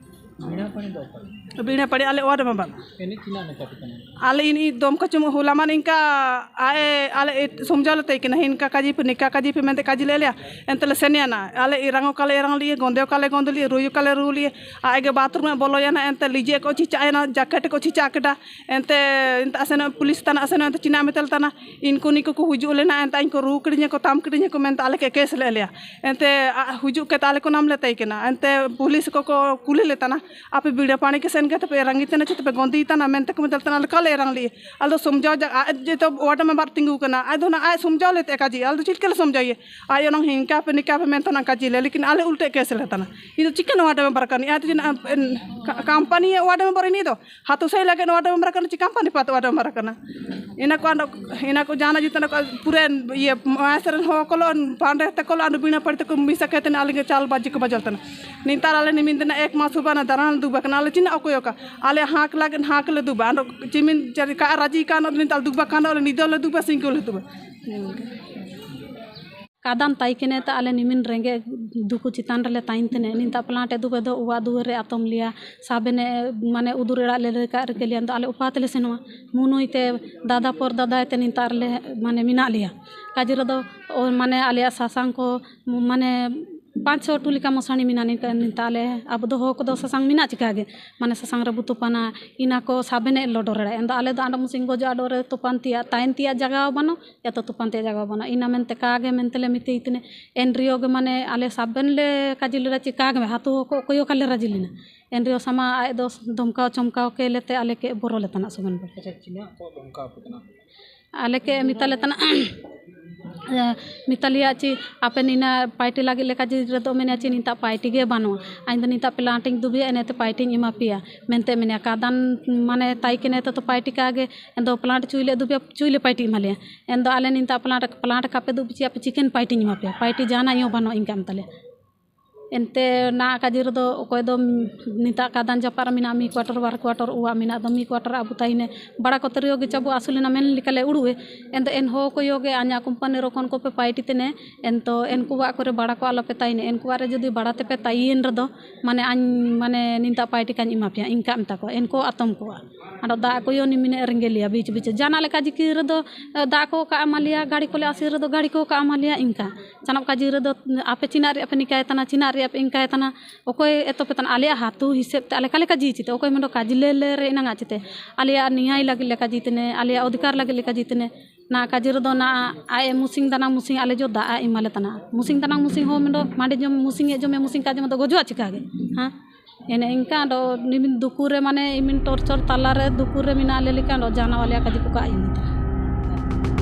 ᱵᱤᱲᱟ ᱯᱟᱲᱤ ᱟᱞᱮ ᱚᱣᱟᱨᱰ ᱢᱮᱢᱵᱟᱨ᱾ ᱮᱱᱮᱡ ᱪᱤᱱᱟ ᱱᱮᱛᱟ ᱯᱮ ᱠᱟᱱᱟ? ᱟᱞᱮ ᱤᱱ ᱤ ᱫᱚᱢᱠᱟ ᱪᱩᱢᱩ ᱦᱩᱞᱟ ᱢᱟᱱ ᱤᱱᱠᱟ ᱟᱭ ᱟᱞᱮ ᱤ ᱥᱚᱢᱡᱟᱣ ᱞᱮ ᱛᱟᱭ ᱠᱟᱱᱟ, ᱦᱤᱱᱠᱟ ᱠᱟᱡᱤ ᱯᱮ ᱱᱤᱠᱟ ᱠᱟᱡᱤ ᱯᱮ ᱢᱮᱱᱛᱮ ᱠᱟᱡᱤ ᱞᱮ ᱞᱮᱭᱟ᱾ ᱮᱱᱛᱮ ᱞᱮ ᱥᱮᱱᱮᱱᱟ, ᱟᱞᱮ ᱤ ᱨᱟᱝᱚ ᱠᱟᱞᱮ ᱨᱟᱝ ᱞᱤᱭᱮ, ᱜᱚᱸᱫᱮᱣ ᱠᱟᱞᱮ ᱜᱚᱸᱫ ᱞᱤᱭᱮ, ᱨᱩᱭᱩ ᱠᱟᱞᱮ ᱨᱩ ᱞᱤᱭᱮ᱾ ᱟᱡ ᱜᱮ ᱵᱟᱛᱷᱨᱩᱢ ᱮ ᱵᱚᱞᱚᱭᱮᱱᱟ, ᱮᱱᱛᱮ ᱞᱤᱡᱮ ᱠᱚ ᱪᱤᱪᱟᱜ ᱮᱱᱟ, ᱡᱟᱠᱮᱴ ᱠᱚ ᱪᱤᱪᱟᱜ ᱠᱮᱫᱟ᱾ ᱮᱱᱛᱮ ᱮᱱᱛᱮ ᱟᱥᱮᱱ ᱯᱩᱞᱤᱥ ᱛᱟᱱᱟ ᱟᱥᱮᱱ ᱮᱱᱛᱮ ᱪᱤᱱᱟ ᱢᱮᱛᱮᱞ ᱛᱟᱱᱟ᱾ ᱤᱱᱠᱩ ᱱᱤᱠᱩ ᱠᱚ ᱦᱩᱡᱩᱜ ᱞᱮᱱᱟ, ᱮᱱᱛᱮ ᱤᱧ ᱠᱚ ᱨᱩ ᱠᱤᱫᱤᱧᱟ ᱠᱚ, ᱛᱟᱢ ᱠᱤᱫᱤᱧᱟ ᱠᱚ ᱢᱮᱱᱛᱮ ᱟᱞᱮ ᱠᱮ ᱠᱮᱥ ᱞᱮ ᱞᱮᱭᱟ᱾ ᱮᱱᱛᱮ ᱟ-, ᱦᱩᱡᱩᱜ ᱠᱮᱛᱟ ᱟᱞᱮ ᱠᱚ ᱱᱟᱢ ᱞᱮ ᱛᱟᱭ ᱠᱟᱱᱟ᱾ ᱮᱱᱛᱮ ᱯᱩᱞᱤᱥ ᱠᱚ ᱠᱚ ᱠᱩᱞᱤ ᱞᱮ ᱛᱟᱱᱟ, "ᱟᱯᱮ ᱵᱤᱲᱟ ᱯᱟᱲᱤ ᱠᱮ ᱥᱮᱱ ᱠᱟᱛᱮ ᱯᱮ ᱨᱟᱝᱜᱤ ᱛᱟᱱᱟ, ᱪᱮᱫ ᱯᱮ ᱜᱚᱸᱫᱤ ᱛᱟᱱᱟ?" ᱢᱮᱱᱛᱮ ᱠᱚ ᱢᱮᱛᱟᱞᱮ ᱛᱟᱱᱟ, "ᱟᱞᱮ ᱠᱟᱞᱮ ᱨᱟᱝ ᱞᱤ, ᱟᱞᱮ ᱫᱚ ᱥᱚᱢᱡᱟᱣ ᱡᱟ-, ᱟᱡ ᱡᱮᱛᱚ ᱚᱣᱟᱨᱰ ᱢᱮᱢᱵᱟᱨ ᱛᱤᱸᱜᱩ ᱠᱟᱱᱟ, ᱟᱡ ᱫᱚ ᱱᱟ ᱟᱡ ᱥᱚᱢᱡᱟᱣ ᱞᱮ ᱛᱮ ᱠᱟᱡᱤ, ᱟᱞᱮ ᱫᱚ ᱪᱮᱫ ᱞᱮᱠᱟ ᱞᱮ ᱥᱚᱢᱡᱟᱣ ᱭᱮ?" ᱟᱡ ᱚᱱᱟ ᱦᱤᱱᱠᱟ ᱯᱮ ᱱᱤᱠᱟ ᱯᱮ ᱢᱮᱱᱛᱮ ᱚᱱᱟ ᱠᱟᱡᱤ ᱞᱮ, ᱞᱮᱠᱤᱱ ᱟᱞᱮ ᱩᱞᱴᱮ ᱠᱮᱥ ᱞᱮ ᱛᱟᱱᱟ᱾ ᱤᱧ ᱫᱚ ᱪᱤᱠᱟᱹ ᱱᱚᱣᱟ ᱚᱣᱟᱨᱰ ᱢᱮᱢᱵᱟᱨ ᱠᱟᱱᱤᱧ? ᱟᱡ ᱫᱚ ᱪᱮᱫ ᱱᱟ-, ᱮᱱ-, ᱠᱟ-, ᱠᱟᱢᱯᱟᱱᱤ ᱚᱣᱟᱨᱰ ᱢᱮᱢᱵᱟᱨ ᱤᱱᱤ ᱫᱚ? ᱦᱟᱛᱩ ᱥᱟᱹᱭ ᱞᱟᱹᱜᱤᱫ ᱱᱚᱣᱟ ᱰᱮᱢᱵᱟᱨ ᱠᱟᱱᱟ, ᱪᱤᱠᱟᱢ ᱯᱟᱱᱤ ᱯᱟᱛ ᱱᱚᱣᱟ ᱰᱮᱢᱵᱟᱨ ᱠᱟᱱᱟ᱾ ᱤᱱᱟᱹ ᱠᱚ ᱟᱸᱰᱚ, ᱤᱱᱟᱹ ᱠᱚ ᱡᱟᱦᱟᱱᱟᱜ ᱡᱩᱛ ᱚᱸᱰᱮ ᱠᱚ ᱯᱩᱨᱟᱹ ᱤᱭᱟᱹ ᱢᱟᱥ ᱨᱮᱱ ᱦᱚᱲ ᱠᱚ ᱞᱚ ᱯᱟᱸᱰᱮ ᱛᱮᱠᱚ ᱞᱚ ᱟᱸᱰᱚ ᱵᱤᱱᱟᱹ ᱯᱟᱹᱲᱤ ᱛᱮᱠᱚ ᱢᱤᱥᱟ ᱠᱟᱛᱮ ᱟᱞᱮ ᱜᱮ ᱪᱟᱞ ᱵᱟᱡᱤ ᱠᱚ ᱵᱟᱡᱟᱣ ᱛᱟᱦᱮᱱᱟ᱾ ᱱᱮᱛᱟᱨ ᱟᱞᱮ ᱱᱤᱢᱤᱱ ᱫᱤᱱ ᱮᱠ ᱢᱟᱥ ᱦᱩᱭᱩᱜ ᱠᱟᱱᱟ ᱫᱟᱬᱟᱱ ᱫᱩᱵᱟ ᱠᱟᱱᱟ, ᱟᱞᱮ ᱪᱤᱱᱟᱹ ᱚᱠᱚᱭ ᱚᱠᱟ? ᱟᱞᱮ ᱦᱟᱸᱠ ᱞᱟᱜ ᱦᱟᱸᱠ ᱞᱮ ᱫᱩᱵᱟ, ᱟᱸᱰᱚ ᱪᱤᱢᱤᱱ ᱪᱟᱨᱤ ᱠᱟ ᱨᱟᱡᱤ ᱠᱟᱱ ᱱᱮᱛᱟᱨ ᱫᱩᱵᱟ ᱠᱟᱱ ᱟᱞᱮ ᱱᱤᱫᱟᱹ ᱞᱮ ᱫᱩᱵᱟ, ᱥᱤᱝᱜᱚ ᱞᱮ ᱫᱩᱵᱟ᱾ ᱠᱟᱫᱟᱱ ᱛᱟᱭ ᱠᱮᱱᱮ ᱛᱮ ᱟᱞᱮ ᱱᱤᱢᱤᱱ ᱨᱮᱸᱜᱮᱡ ᱫᱩᱠᱩ ᱪᱮᱛᱟᱱ ᱨᱮᱞᱮ ᱛᱟᱦᱮᱱ ᱛᱮᱱᱮ, ᱱᱤᱛᱟ ᱯᱞᱟᱱᱴ ᱮ ᱫᱩᱵᱮ ᱫᱚ ᱚᱣᱟᱜ ᱫᱩᱣᱟᱹᱨ ᱨᱮ ᱟᱛᱚᱢ ᱞᱮᱭᱟ, ᱥᱟᱵᱮᱱᱮ ᱢᱟᱱᱮ ᱩᱫᱩᱨ ᱮᱲᱟᱜ ᱞᱮ ᱞᱟᱹᱭ ᱠᱟᱜ ᱨᱮᱜᱮ ᱞᱮᱭᱟ, ᱟᱫᱚ ᱟᱞᱮ ᱚᱯᱟ ᱛᱮᱞᱮ ᱥᱮᱱᱚᱜᱼᱟ᱾ ᱢᱩᱱᱩᱭ ᱛᱮ ᱫᱟᱫᱟ ᱯᱚᱨ ᱫᱟᱫᱟᱭ ᱛᱮ ᱱᱤᱛᱟ ᱨᱮᱞᱮ ᱢᱟᱱᱮ ᱢᱮᱱᱟᱜ ᱞᱮᱭᱟ᱾ ᱠᱟᱡᱮ ᱨᱮᱫᱚ ᱚ ᱢᱟᱱᱮ ᱟᱞᱮᱭᱟᱜ ᱥᱟᱥᱟᱝ ᱠᱚ ᱢᱟᱱᱮ ᱯᱟᱸᱪ ᱪᱷᱚ ᱴᱩᱞᱤ ᱠᱟ ᱢᱚᱥᱟᱬᱤ ᱢᱮᱱᱟᱜ ᱱᱤᱝᱠᱟ, ᱱᱤᱛᱟ ᱟᱞᱮ ᱟᱵᱚ ᱫᱚ ᱦᱚᱲ ᱠᱚᱫᱚ ᱥᱟᱥᱟᱝ ᱢᱮᱱᱟᱜ ᱪᱤᱠᱟ ᱜᱮ, ᱢᱟᱱᱮ ᱥᱟᱥᱟᱝ ᱨᱮ ᱵᱚ ᱛᱚᱯᱟᱱᱟ, ᱤᱱᱟ ᱠᱚ ᱥᱟᱵᱮᱱᱮ ᱞᱚᱰᱚᱨ ᱮᱲᱟᱜ᱾ ᱮᱱᱫᱚ ᱟᱞᱮ ᱫᱚ ᱟᱸᱰᱚ ᱢᱩᱥᱤᱱ ᱜᱚᱡᱚᱜ ᱟᱰᱚ ᱨᱮ ᱛᱚᱯᱟᱱ ᱛᱮᱭᱟᱜ, ᱛᱟᱭᱮᱱ ᱛᱮᱭᱟᱜ ᱡᱟᱜᱟ ᱵᱟᱹᱱᱩᱜ᱾ ᱮᱛᱚ ᱛᱩᱯᱟᱱ ᱛᱮᱭᱟᱜ ᱡᱟᱭᱜᱟ ᱵᱟᱹᱱᱩᱜᱼᱟ᱾ ᱤᱱᱟ ᱢᱮᱱᱛᱮ ᱠᱟ ᱜᱮ ᱢᱮᱱᱛᱮ ᱞᱮ ᱢᱤᱛᱟᱹᱭ ᱛᱤᱱᱟᱹ᱾ ᱮᱱ ᱨᱮᱭᱚ ᱜᱮ ᱢᱟᱱᱮ ᱟᱞᱮ ᱥᱟᱵ ᱵᱮᱱ ᱞᱮ ᱠᱟᱡᱤ ᱞᱮ ᱨᱟᱪᱤ ᱠᱟ ᱜᱮ ᱢᱮ ᱦᱟᱛᱩ ᱦᱚᱸ ᱠᱚ ᱚᱠᱚᱭ ᱚᱠᱟ ᱞᱮ ᱨᱟᱡᱤ ᱞᱮᱱᱟ᱾ ᱮᱱ ᱨᱮᱭᱚ ᱥᱟᱢᱟ ᱟᱡ ᱫᱚ ᱫᱷᱚᱢᱠᱟᱣ ᱪᱚᱢᱠᱟᱣ ᱠᱮ ᱞᱮᱛᱮ ᱟᱞᱮ ᱠᱮ ᱵᱚᱨᱚ ᱞᱮ ᱛᱟᱱᱟ ᱥᱩᱵᱮᱱ ᱵᱟ᱾ ᱟᱪᱪᱷᱟ, ᱪᱤᱱᱟᱹ ᱠᱚ ᱫᱷᱚᱢᱠᱟᱣ ᱯᱮ ᱠᱟᱱᱟ? ᱟᱞᱮ ᱠᱮ ᱢᱮᱛᱟ ᱞᱮ ᱛᱟᱱᱟ, ᱢᱮᱛᱟ ᱞᱮᱭᱟ ᱪᱮ ᱟᱯᱮ ᱱᱤᱱᱟ ᱯᱟᱭᱴᱤ ᱞᱟᱹᱜᱤᱫ ᱞᱮᱠᱟ ᱡᱤ ᱨᱮᱫᱚ ᱢᱮᱱᱟ ᱪᱮ ᱱᱤᱛᱟ ᱯᱟᱭᱴᱤ ᱜᱮ ᱵᱟᱹᱱᱩᱜᱼᱟ᱾ ᱟᱹᱧ ᱫᱚ ᱱᱤᱛᱟ ᱯᱞᱟᱱᱴ ᱤᱧ ᱫᱩᱵᱤᱭᱟ, ᱮᱱᱮ ᱛᱮ ᱯᱟᱭᱴᱤᱧ ᱮᱢᱟ ᱯᱮᱭᱟ ᱢᱮᱱᱛᱮ ᱢᱮᱱᱟ᱾ ᱠᱟᱫᱟᱱ ᱢᱟᱱᱮ ᱛᱟᱭ ᱠᱮᱱᱮ ᱛᱮ ᱛᱚ ᱯᱟᱭᱴᱤ ᱠᱟ ᱜᱮ ᱮᱱ ᱫᱚ ᱯᱞᱟᱱᱴ ᱪᱩᱭ ᱞᱮ ᱫᱩᱵᱤᱭᱟ, ᱪᱩᱭ ᱞᱮ ᱯᱟᱭᱴᱤ ᱮᱢᱟ ᱞᱮᱭᱟ᱾ ᱮᱱ ᱫᱚ ᱟᱞᱮ ᱱᱤᱛᱟ ᱯᱞᱟᱱᱴ, ᱯᱞᱟᱱᱴ ᱠᱟᱯᱮ ᱫᱩᱵ ᱪᱮ ᱟᱯᱮ ᱪᱤᱠᱮᱱ ᱯᱟᱭᱴᱤᱧ ᱮᱢᱟ ᱯᱮᱭᱟ, ᱯᱟᱭᱴᱤ ᱡᱟᱦᱟᱱᱟᱜ ᱤᱭᱟᱹ ᱵᱟᱹᱱᱩᱜ ᱤᱧ ᱠᱟᱱ ᱛᱟᱞᱮ᱾ ᱮᱱᱛᱮ ᱱᱟ ᱠᱟᱡᱮ ᱨᱮᱫᱚ ᱚᱠᱚᱭ ᱫᱚ ᱱᱤᱛᱟᱜ ᱠᱟᱫᱟᱱ ᱡᱟᱯᱟᱜ ᱨᱮ ᱢᱮᱱᱟᱜᱼᱟ, ᱢᱤᱫ quarter ᱵᱟᱨ quarter ᱚᱲᱟᱜ ᱢᱮᱱᱟᱜ ᱫᱚ, ᱢᱤᱫ quarter ᱟᱵᱚ ᱛᱟᱦᱮᱱᱮ ᱵᱟᱲᱟ ᱠᱚᱛᱮ ᱨᱮᱭᱚ ᱜᱮ ᱪᱟᱵᱚ ᱟᱹᱥᱩᱞᱮᱱᱟ ᱢᱮᱱ ᱞᱮᱠᱟᱞᱮ ᱩᱲᱩᱜᱼᱮ᱾ ᱮᱱᱛᱮ ᱮᱱᱦᱚᱸ ᱠᱚᱭᱚ ᱜᱮ ᱟᱧᱟ ᱠᱳᱢᱯᱟᱱᱤ ᱨᱚᱠᱚᱱ ᱠᱚᱯᱮ ᱯᱟᱭᱴᱤ ᱛᱮᱱᱮ, ᱮᱱᱛᱚ ᱮᱱᱠᱩᱣᱟᱜ ᱠᱚᱨᱮ ᱵᱟᱲᱟ ᱠᱚ ᱟᱞᱚᱯᱮ ᱛᱟᱭᱱᱮ, ᱮᱱᱠᱩᱣᱟᱜ ᱨᱮ ᱡᱩᱫᱤ ᱵᱟᱲᱟ ᱛᱮᱯᱮ ᱛᱟᱭᱮᱱ ᱨᱮᱫᱚ ᱢᱟᱱᱮ ᱟᱧ ᱢᱟᱱᱮ ᱱᱤᱛᱟᱜ ᱯᱟᱭᱴᱤ ᱠᱟᱧ ᱮᱢᱟ ᱯᱮᱭᱟ, ᱤᱱᱠᱟ ᱢᱮᱛᱟ ᱠᱚᱣᱟ ᱮᱱᱠᱚ ᱟᱛᱚᱢ ᱠᱚᱣᱟ᱾ ᱟᱫᱚ ᱫᱟᱜ ᱠᱚᱭᱚ ᱱᱤᱢᱤᱱᱮ ᱨᱮᱸᱜᱮ ᱞᱮᱭᱟ ᱵᱤᱪ ᱵᱤᱪ ᱡᱟᱱᱟ ᱞᱮᱠᱟ ᱡᱤᱠᱤ ᱨᱮᱫᱚ ᱫᱟᱜ ᱠᱚ ᱠᱟᱜ ᱮᱢᱟ ᱞᱮᱭᱟ, ᱜᱟᱹᱲᱤ ᱠᱚᱞᱮ ᱟᱥᱮ ᱨᱮᱫᱚ ᱜᱟᱹᱲᱤ ᱠᱚ ᱠᱟᱜ ᱮᱢᱟ ᱞᱮᱭᱟ ᱤᱱᱠᱟ᱾ ᱥᱟᱱᱟᱢ ᱠᱟᱡᱮ ᱨᱮᱫᱚ ᱟᱯᱮ ᱪᱤᱱᱟᱜ ᱨᱮᱭᱟᱜ ᱯᱮ ᱱᱤᱠᱟᱭ ᱛᱟᱱᱟ, ᱪᱤᱱᱟᱜ ᱨᱮᱭᱟᱜ ᱯᱮ ᱤᱱᱠᱟᱭ ᱛᱟᱱᱟ, ᱚᱠᱚᱭ ᱮᱛᱚ ᱯᱮ ᱛᱟᱱᱟ, ᱟᱞᱮᱭᱟᱜ ᱦᱟᱛᱩ ᱦᱤᱥᱟᱹᱵ ᱛᱮ ᱟᱞᱮ ᱠᱟᱞᱮ ᱠᱟᱡᱮ ᱪᱤᱛᱮ, ᱚᱠᱚᱭ ᱢᱮᱱᱫᱚ ᱠᱟᱡᱽᱞᱮ ᱞᱮ ᱨᱮ ᱮᱱᱟᱝ ᱟᱜ ᱪᱤᱛᱮ, ᱟᱞᱮᱭᱟᱜ ᱱᱤᱭᱟᱭ ᱞᱟᱹᱜᱤᱫ ᱞᱮ ᱠᱟᱡᱮ ᱛᱮᱱᱮ, ᱟᱞᱮᱭᱟᱜ ᱚᱫᱷᱤᱠᱟᱨ ᱞᱟᱹᱜᱤᱫ ᱞᱮ ᱠᱟᱡᱮ ᱛᱮᱱᱮ, ᱱᱟ ᱠᱟᱡᱮ ᱨᱮᱫᱚ ᱱᱟ ᱟᱡ ᱮ ᱢᱩᱥᱤᱝ ᱫᱟᱱᱟ ᱢᱩᱥᱤᱝ ᱟᱞᱮ ᱡᱚ ᱫᱟᱜ ᱮ ᱮᱢᱟᱞᱮ ᱛᱟᱱᱟ, ᱢᱩᱥᱤᱝ ᱫᱟᱱᱟ ᱢᱩᱥᱤᱝ ᱦᱚᱸ ᱢᱮᱱᱫᱚ ᱢᱟᱱᱮ ᱡᱚᱢ ᱢᱩᱥᱤᱝ ᱮ ᱡᱚᱢᱮ ᱢᱩᱥᱤᱝ ᱠᱟᱡᱮ ᱢᱮᱱᱫᱚ ᱜᱚᱡᱚᱜᱼᱟ ᱪᱤᱠᱟ ᱜᱮ, ᱦᱮᱸ? ᱮᱱᱮ ᱤᱱᱠᱟ ᱟᱫᱚ ᱱᱤᱢᱤᱱ ᱫᱩᱠᱩ ᱨᱮ ᱢᱟᱱᱮ ᱤᱢᱤᱱ torture ᱛᱟᱞᱟ ᱨᱮ ᱫᱩᱠᱩ ᱨᱮ ᱢᱮᱱᱟᱜ ᱞᱮ ᱞᱮᱠᱟ ᱟᱫᱚ ᱡᱟᱱᱟᱣ ᱟᱞᱮᱭᱟ ᱠᱟᱡᱮ ᱠᱚ ᱠᱟᱜ ᱤᱧ ᱢᱮᱛᱟ᱾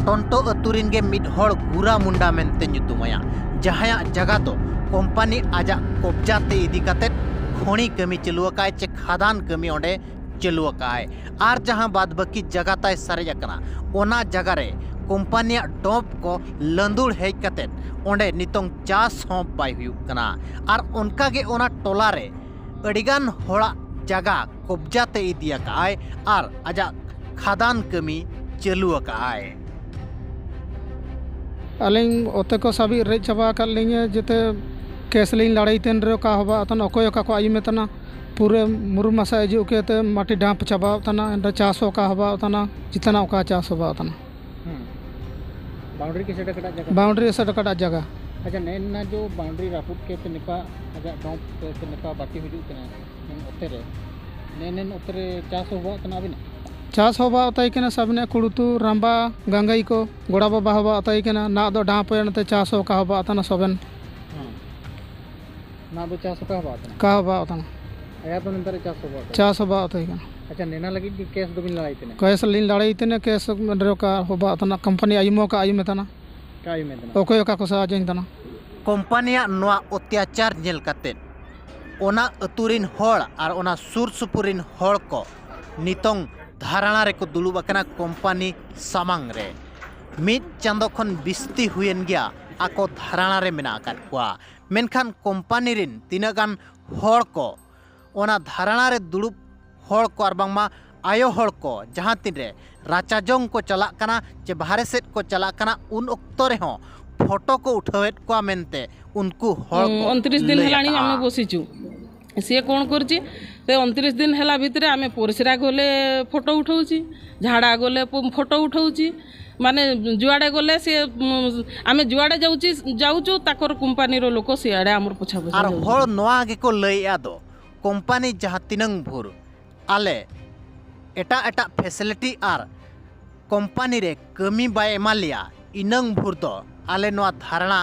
ᱴᱚᱱᱴᱚ ᱟᱹᱛᱩ ᱨᱤᱱ ᱜᱮ ᱢᱤᱫ ᱦᱚᱲ ᱜᱩᱨᱟ ᱢᱩᱱᱰᱟ ᱢᱮᱱᱛᱮ ᱧᱩᱛᱩᱢᱟᱭᱟ, ᱡᱟᱦᱟᱸᱭᱟᱜ ᱡᱟᱜᱟ ᱫᱚ ᱠᱳᱢᱯᱟᱱᱤ ᱟᱡᱟᱜ ᱠᱚᱵᱽᱡᱟ ᱛᱮ ᱤᱫᱤ ᱠᱟᱛᱮᱫ ᱠᱷᱚᱱᱤ ᱠᱟᱹᱢᱤ ᱪᱟᱹᱞᱩ ᱟᱠᱟᱫᱼᱟᱭ ᱪᱮ ᱠᱷᱟᱫᱟᱱ ᱠᱟᱹᱢᱤ ᱚᱸᱰᱮ ᱪᱟᱹᱞᱩ ᱟᱠᱟᱫᱼᱟᱭ᱾ ᱟᱨ ᱡᱟᱦᱟᱸ ᱵᱟᱫ ᱵᱟᱹᱠᱤ ᱡᱟᱜᱟ ᱛᱟᱭ ᱥᱟᱨᱮᱡ ᱟᱠᱟᱱᱟ, ᱚᱱᱟ ᱡᱟᱜᱟ ᱨᱮ ᱠᱳᱢᱯᱟᱱᱤᱭᱟᱜ ᱰᱚᱵ ᱠᱚ ᱞᱟᱹᱸᱫᱩᱲ ᱦᱮᱡ ᱠᱟᱛᱮᱫ ᱚᱸᱰᱮ ᱱᱤᱛᱚᱝ ᱪᱟᱥ ᱦᱚᱸ ᱵᱟᱭ ᱦᱩᱭᱩᱜ ᱠᱟᱱᱟ᱾ ᱟᱨ ᱚᱱᱠᱟ ᱜᱮ ᱚᱱᱟ ᱴᱚᱞᱟ ᱨᱮ ᱟᱹᱰᱤᱜᱟᱱ ᱦᱚᱲᱟᱜ ᱡᱟᱜᱟ ᱠᱚᱵᱽᱡᱟ ᱛᱮ ᱤᱫᱤ ᱟᱠᱟᱫᱼᱟᱭ ᱟᱨ ᱟᱡᱟᱜ ᱠᱷᱟᱫᱟᱱ ᱠᱟᱹᱢᱤ ᱪᱟᱹᱞᱩ ᱟᱠᱟᱫᱼᱟᱭ᱾ ᱟᱹᱞᱤᱧ ᱚᱛᱮ ᱠᱚ ᱥᱟᱵᱤᱡ ᱨᱮᱡ ᱪᱟᱵᱟ ᱟᱠᱟᱫ ᱞᱤᱧᱟᱹ, ᱡᱮᱛᱮ ᱠᱮᱥ ᱞᱤᱧ ᱞᱟᱲᱮᱭ ᱛᱮᱱ ᱨᱮ ᱚᱠᱟ ᱦᱚᱸ ᱵᱟᱝ ᱛᱟᱦᱮᱱᱟ, ᱚᱠᱚᱭ ᱚᱠᱟ ᱠᱚ ᱟᱭᱩᱢᱮ ᱛᱟᱦᱮᱱᱟ, ᱯᱩᱨᱟᱹ ᱢᱩᱨᱩᱢ ᱢᱟᱥᱟ ᱦᱤᱡᱩᱜ ᱠᱮ ᱛᱮ ᱢᱟᱴᱤ ᱰᱟᱢᱯ ᱪᱟᱵᱟᱣ ᱛᱟᱦᱮᱱᱟ, ᱮᱱᱰᱮ ᱪᱟᱥ ᱦᱚᱸ ᱚᱠᱟ ᱦᱚᱸ ᱵᱟᱝ ᱛᱟᱦᱮᱱᱟ, ᱡᱮᱛᱮᱱᱟᱜ ᱚᱠᱟ ᱪᱟᱥ ᱦᱚᱸ ᱵᱟᱝ ᱛᱟᱦᱮᱱᱟ᱾ ᱦᱩᱸ᱾ ᱵᱟᱣᱩᱱᱰᱟᱨᱤ ᱠᱮ ᱥᱮᱴ ᱟᱠᱟᱴᱟᱜ ᱡᱟᱭᱜᱟ? ᱵᱟᱣᱩᱱᱰᱟᱨᱤ ᱮᱥᱮᱫ ᱟᱠᱟᱴᱟᱜ ᱡᱟᱭᱜᱟ᱾ ᱟᱪᱪᱷᱟ, ᱱᱮᱜᱼᱮ ᱱᱟ ᱡᱚ ᱵᱟᱣᱩᱱᱰᱟᱨᱤ ᱨᱟᱹᱯᱩᱫ ᱠᱮ ᱛᱮ ᱱᱤᱯᱟ ᱟᱡᱟᱜ ᱰᱚᱢᱯ ᱛᱮ ᱛᱮ ᱱᱤᱯᱟ ᱵᱟᱹᱴᱤ ᱦᱤᱡᱩᱜ ᱠᱟᱱᱟ ᱱᱮᱱ ᱚᱛᱮ ᱨᱮ, ᱱᱮ ᱱᱮᱱ ᱚᱛᱮ ᱨᱮ ᱪᱟᱥ ᱦᱚᱸ ᱵᱟᱜ ᱠᱟᱱᱟ ᱟᱹᱵᱤᱱᱟᱜ? ᱪᱟᱥ ᱦᱚᱸ ᱵᱟᱜ ᱚᱛᱟᱭ ᱠᱟᱱᱟ ᱥᱟᱵᱱᱮ ᱠᱩᱲᱩᱛᱩ ᱨᱟᱢᱵᱟ ᱜᱟᱝᱜᱟᱭ ᱠᱚ ᱜᱚᱲᱟ ᱵᱟᱵᱟ ᱦᱚᱸ ᱵᱟᱜ ᱚᱛᱟᱭ ᱠᱟᱱᱟ, ᱱᱟᱜ ᱫᱚ ᱰᱟᱦᱟᱯᱚᱭᱟ ᱱᱚᱛᱮ ᱪᱟᱥ ᱦᱚᱸ ᱚᱠᱟ ᱦᱚᱸ ᱵᱟᱜ ᱛᱟᱱᱟ ᱥᱚᱵᱮᱱ᱾ ᱦᱮᱸ᱾ ᱱᱟᱜ ᱫᱚ ᱪᱟᱥ ᱚᱠᱟ ᱦᱚᱸ ᱵᱟᱜ ᱛᱟᱱᱟ? ᱚᱠᱟ ᱦᱚᱸ ᱵᱟᱜ ᱛᱟᱱᱟ᱾ ᱟᱭᱟ ᱫᱚ ᱱᱮᱛᱟᱨ ᱪᱟᱥ ᱦᱚᱸ ᱵᱟᱜ ᱛᱟᱱᱟ? ᱪᱟᱥ ᱦᱚᱸ ᱵᱟᱜ ᱚᱛᱟᱭ ᱠᱟᱱᱟ᱾ ᱟᱪᱪᱷᱟ, ᱱᱮᱱᱟ ᱞᱟᱹᱜᱤᱫ ᱜᱮ ᱠᱮᱥ ᱫᱚᱵᱤᱱ ᱞᱟᱲᱟᱭ ᱛᱤᱱᱟᱹᱜ? ᱠᱮᱥ ᱞᱤᱧ ᱞᱟᱲᱟᱭ ᱛᱤᱱᱟᱹᱜ, ᱠᱮᱥ ᱨᱮ ᱚᱠᱟ ᱦᱚᱸ ᱵᱟᱜ ᱛᱟᱱᱟ, ᱠᱳᱢᱯᱟᱱᱤ ᱟᱭᱩᱢᱚ ᱚᱠᱟ ᱟᱭᱩᱢᱮ ᱛᱟᱱᱟ᱾ ᱚᱠᱟ ᱟᱭᱩᱢᱮ ᱛᱟᱱᱟ? ᱚᱠᱚᱭ ᱚᱠᱟ ᱠᱚ ᱥᱟᱦᱟᱡᱽᱡᱚᱧ ᱛᱟᱱᱟ᱾ ᱠᱳᱢᱯᱟᱱᱤᱭᱟᱜ ᱱᱚᱣᱟ ᱚᱛᱛᱟᱪᱟᱨ ᱧᱮᱞ ᱠᱟᱛᱮᱫ ᱚᱱᱟ ᱟᱹᱛᱩ ᱨᱤᱱ ᱦᱚᱲ ᱟᱨ ᱚᱱᱟ ᱥᱩᱨ ᱥᱩᱯᱩᱨ ᱨᱤᱱ ᱦᱚᱲ ᱠᱚ ᱱᱤᱛᱚᱝ ᱫᱷᱟᱨᱟᱱᱟ ᱨᱮᱠᱚ ᱫᱩᱲᱩᱵ ᱟᱠᱟᱱᱟ ᱠᱳᱢᱯᱟᱱᱤ ᱥᱟᱢᱟᱝ ᱨᱮ᱾ ᱢᱤᱫ ᱪᱟᱸᱫᱚ ᱠᱷᱚᱱ ᱵᱤᱥᱛᱤ ᱦᱩᱭᱮᱱ ᱜᱮᱭᱟ ᱟᱠᱚ ᱫᱷᱟᱨᱟᱱᱟ ᱨᱮ ᱢᱮᱱᱟᱜ ᱟᱠᱟᱫ ᱠᱚᱣᱟ᱾ ᱢᱮᱱᱠᱷᱟᱱ ᱠᱳᱢᱯᱟᱱᱤ ᱨᱮᱱ ᱛᱤᱱᱟᱹᱜ ᱜᱟᱱ ᱦᱚᱲ ᱠᱚ ᱚᱱᱟ ᱫᱷᱟᱨᱟᱱᱟ ᱨᱮ ᱫᱩᱲᱩᱵ ᱦᱚᱲ ᱠᱚ ᱟᱨ ᱵᱟᱝᱢᱟ ᱟᱭᱳ ᱦᱚᱲ ᱠᱚ ᱡᱟᱦᱟᱸ ᱛᱤᱱᱨᱮ ᱨᱟᱪᱟ ᱡᱚᱝ ᱠᱚ ᱪᱟᱞᱟᱜ ᱠᱟᱱᱟ ᱪᱮ ᱵᱟᱦᱨᱮ ᱥᱮᱫ ᱠᱚ ᱪᱟᱞᱟᱜ ᱠᱟᱱᱟ, ᱩᱱ ᱚᱠᱛᱚ ᱨᱮᱦᱚᱸ ᱯᱷᱳᱴᱳ ᱠᱚ ᱩᱴᱷᱟᱹᱣᱮᱫ ᱠᱚᱣᱟ ᱢᱮᱱᱛᱮ ᱩᱱᱠᱩ ᱦᱚᱲ ᱠᱚ ᱚᱱᱛᱨᱤᱥ ᱫᱤᱱ ᱞᱟᱹᱭ ᱦᱮᱞᱟᱱᱤ ᱟᱠᱟᱫᱼᱟ᱾ ᱟᱢᱮ ᱵᱚᱥᱤᱪᱩ᱾ ସିଏ କ'ଣ କରିଛି? ସେ ଅଣତିରିଶ ଦିନ ହେଲା ଭିତରେ ଆମେ ପରିସ୍ରା ଗଲେ ଫଟୋ ଉଠଉଛି, ଝାଡ଼ା ଗଲେ ପ- ଫଟୋ ଉଠଉଛି, ମାନେ ଯୁଆଡ଼େ ଗଲେ ସିଏ, ଉଁ, ଆମେ ଯୁଆଡ଼େ ଯାଉଛି ଯାଉଛୁ, ତାଙ୍କର କମ୍ପାନୀର ଲୋକ ସିଆଡ଼େ ଆମର ପଛା ପଛା ᱟᱨ ଯାଉଛନ୍ତି। ᱦᱚᱲ ᱱᱚᱣᱟ ᱜᱮᱠᱚ ᱞᱟᱹᱭᱮᱫᱼᱟ ᱫᱚ, ᱠᱳᱢᱯᱟᱱᱤ ᱡᱟᱦᱟᱸ ᱛᱤᱱᱟᱹᱝ ᱵᱷᱳᱨ ᱟᱞᱮ ᱮᱴᱟᱜ ᱮᱴᱟᱜ ᱯᱷᱮᱥᱤᱞᱤᱴᱤ ᱟᱨ ᱠᱳᱢᱯᱟᱱᱤ ᱨᱮ ᱠᱟᱹᱢᱤ ᱵᱟᱭ ᱮᱢᱟ ᱞᱮᱭᱟ, ᱤᱱᱟᱹᱝ ᱵᱷᱳᱨ ᱫᱚ ᱟᱞᱮ ᱱᱚᱣᱟ ᱫᱷᱟᱨᱱᱟ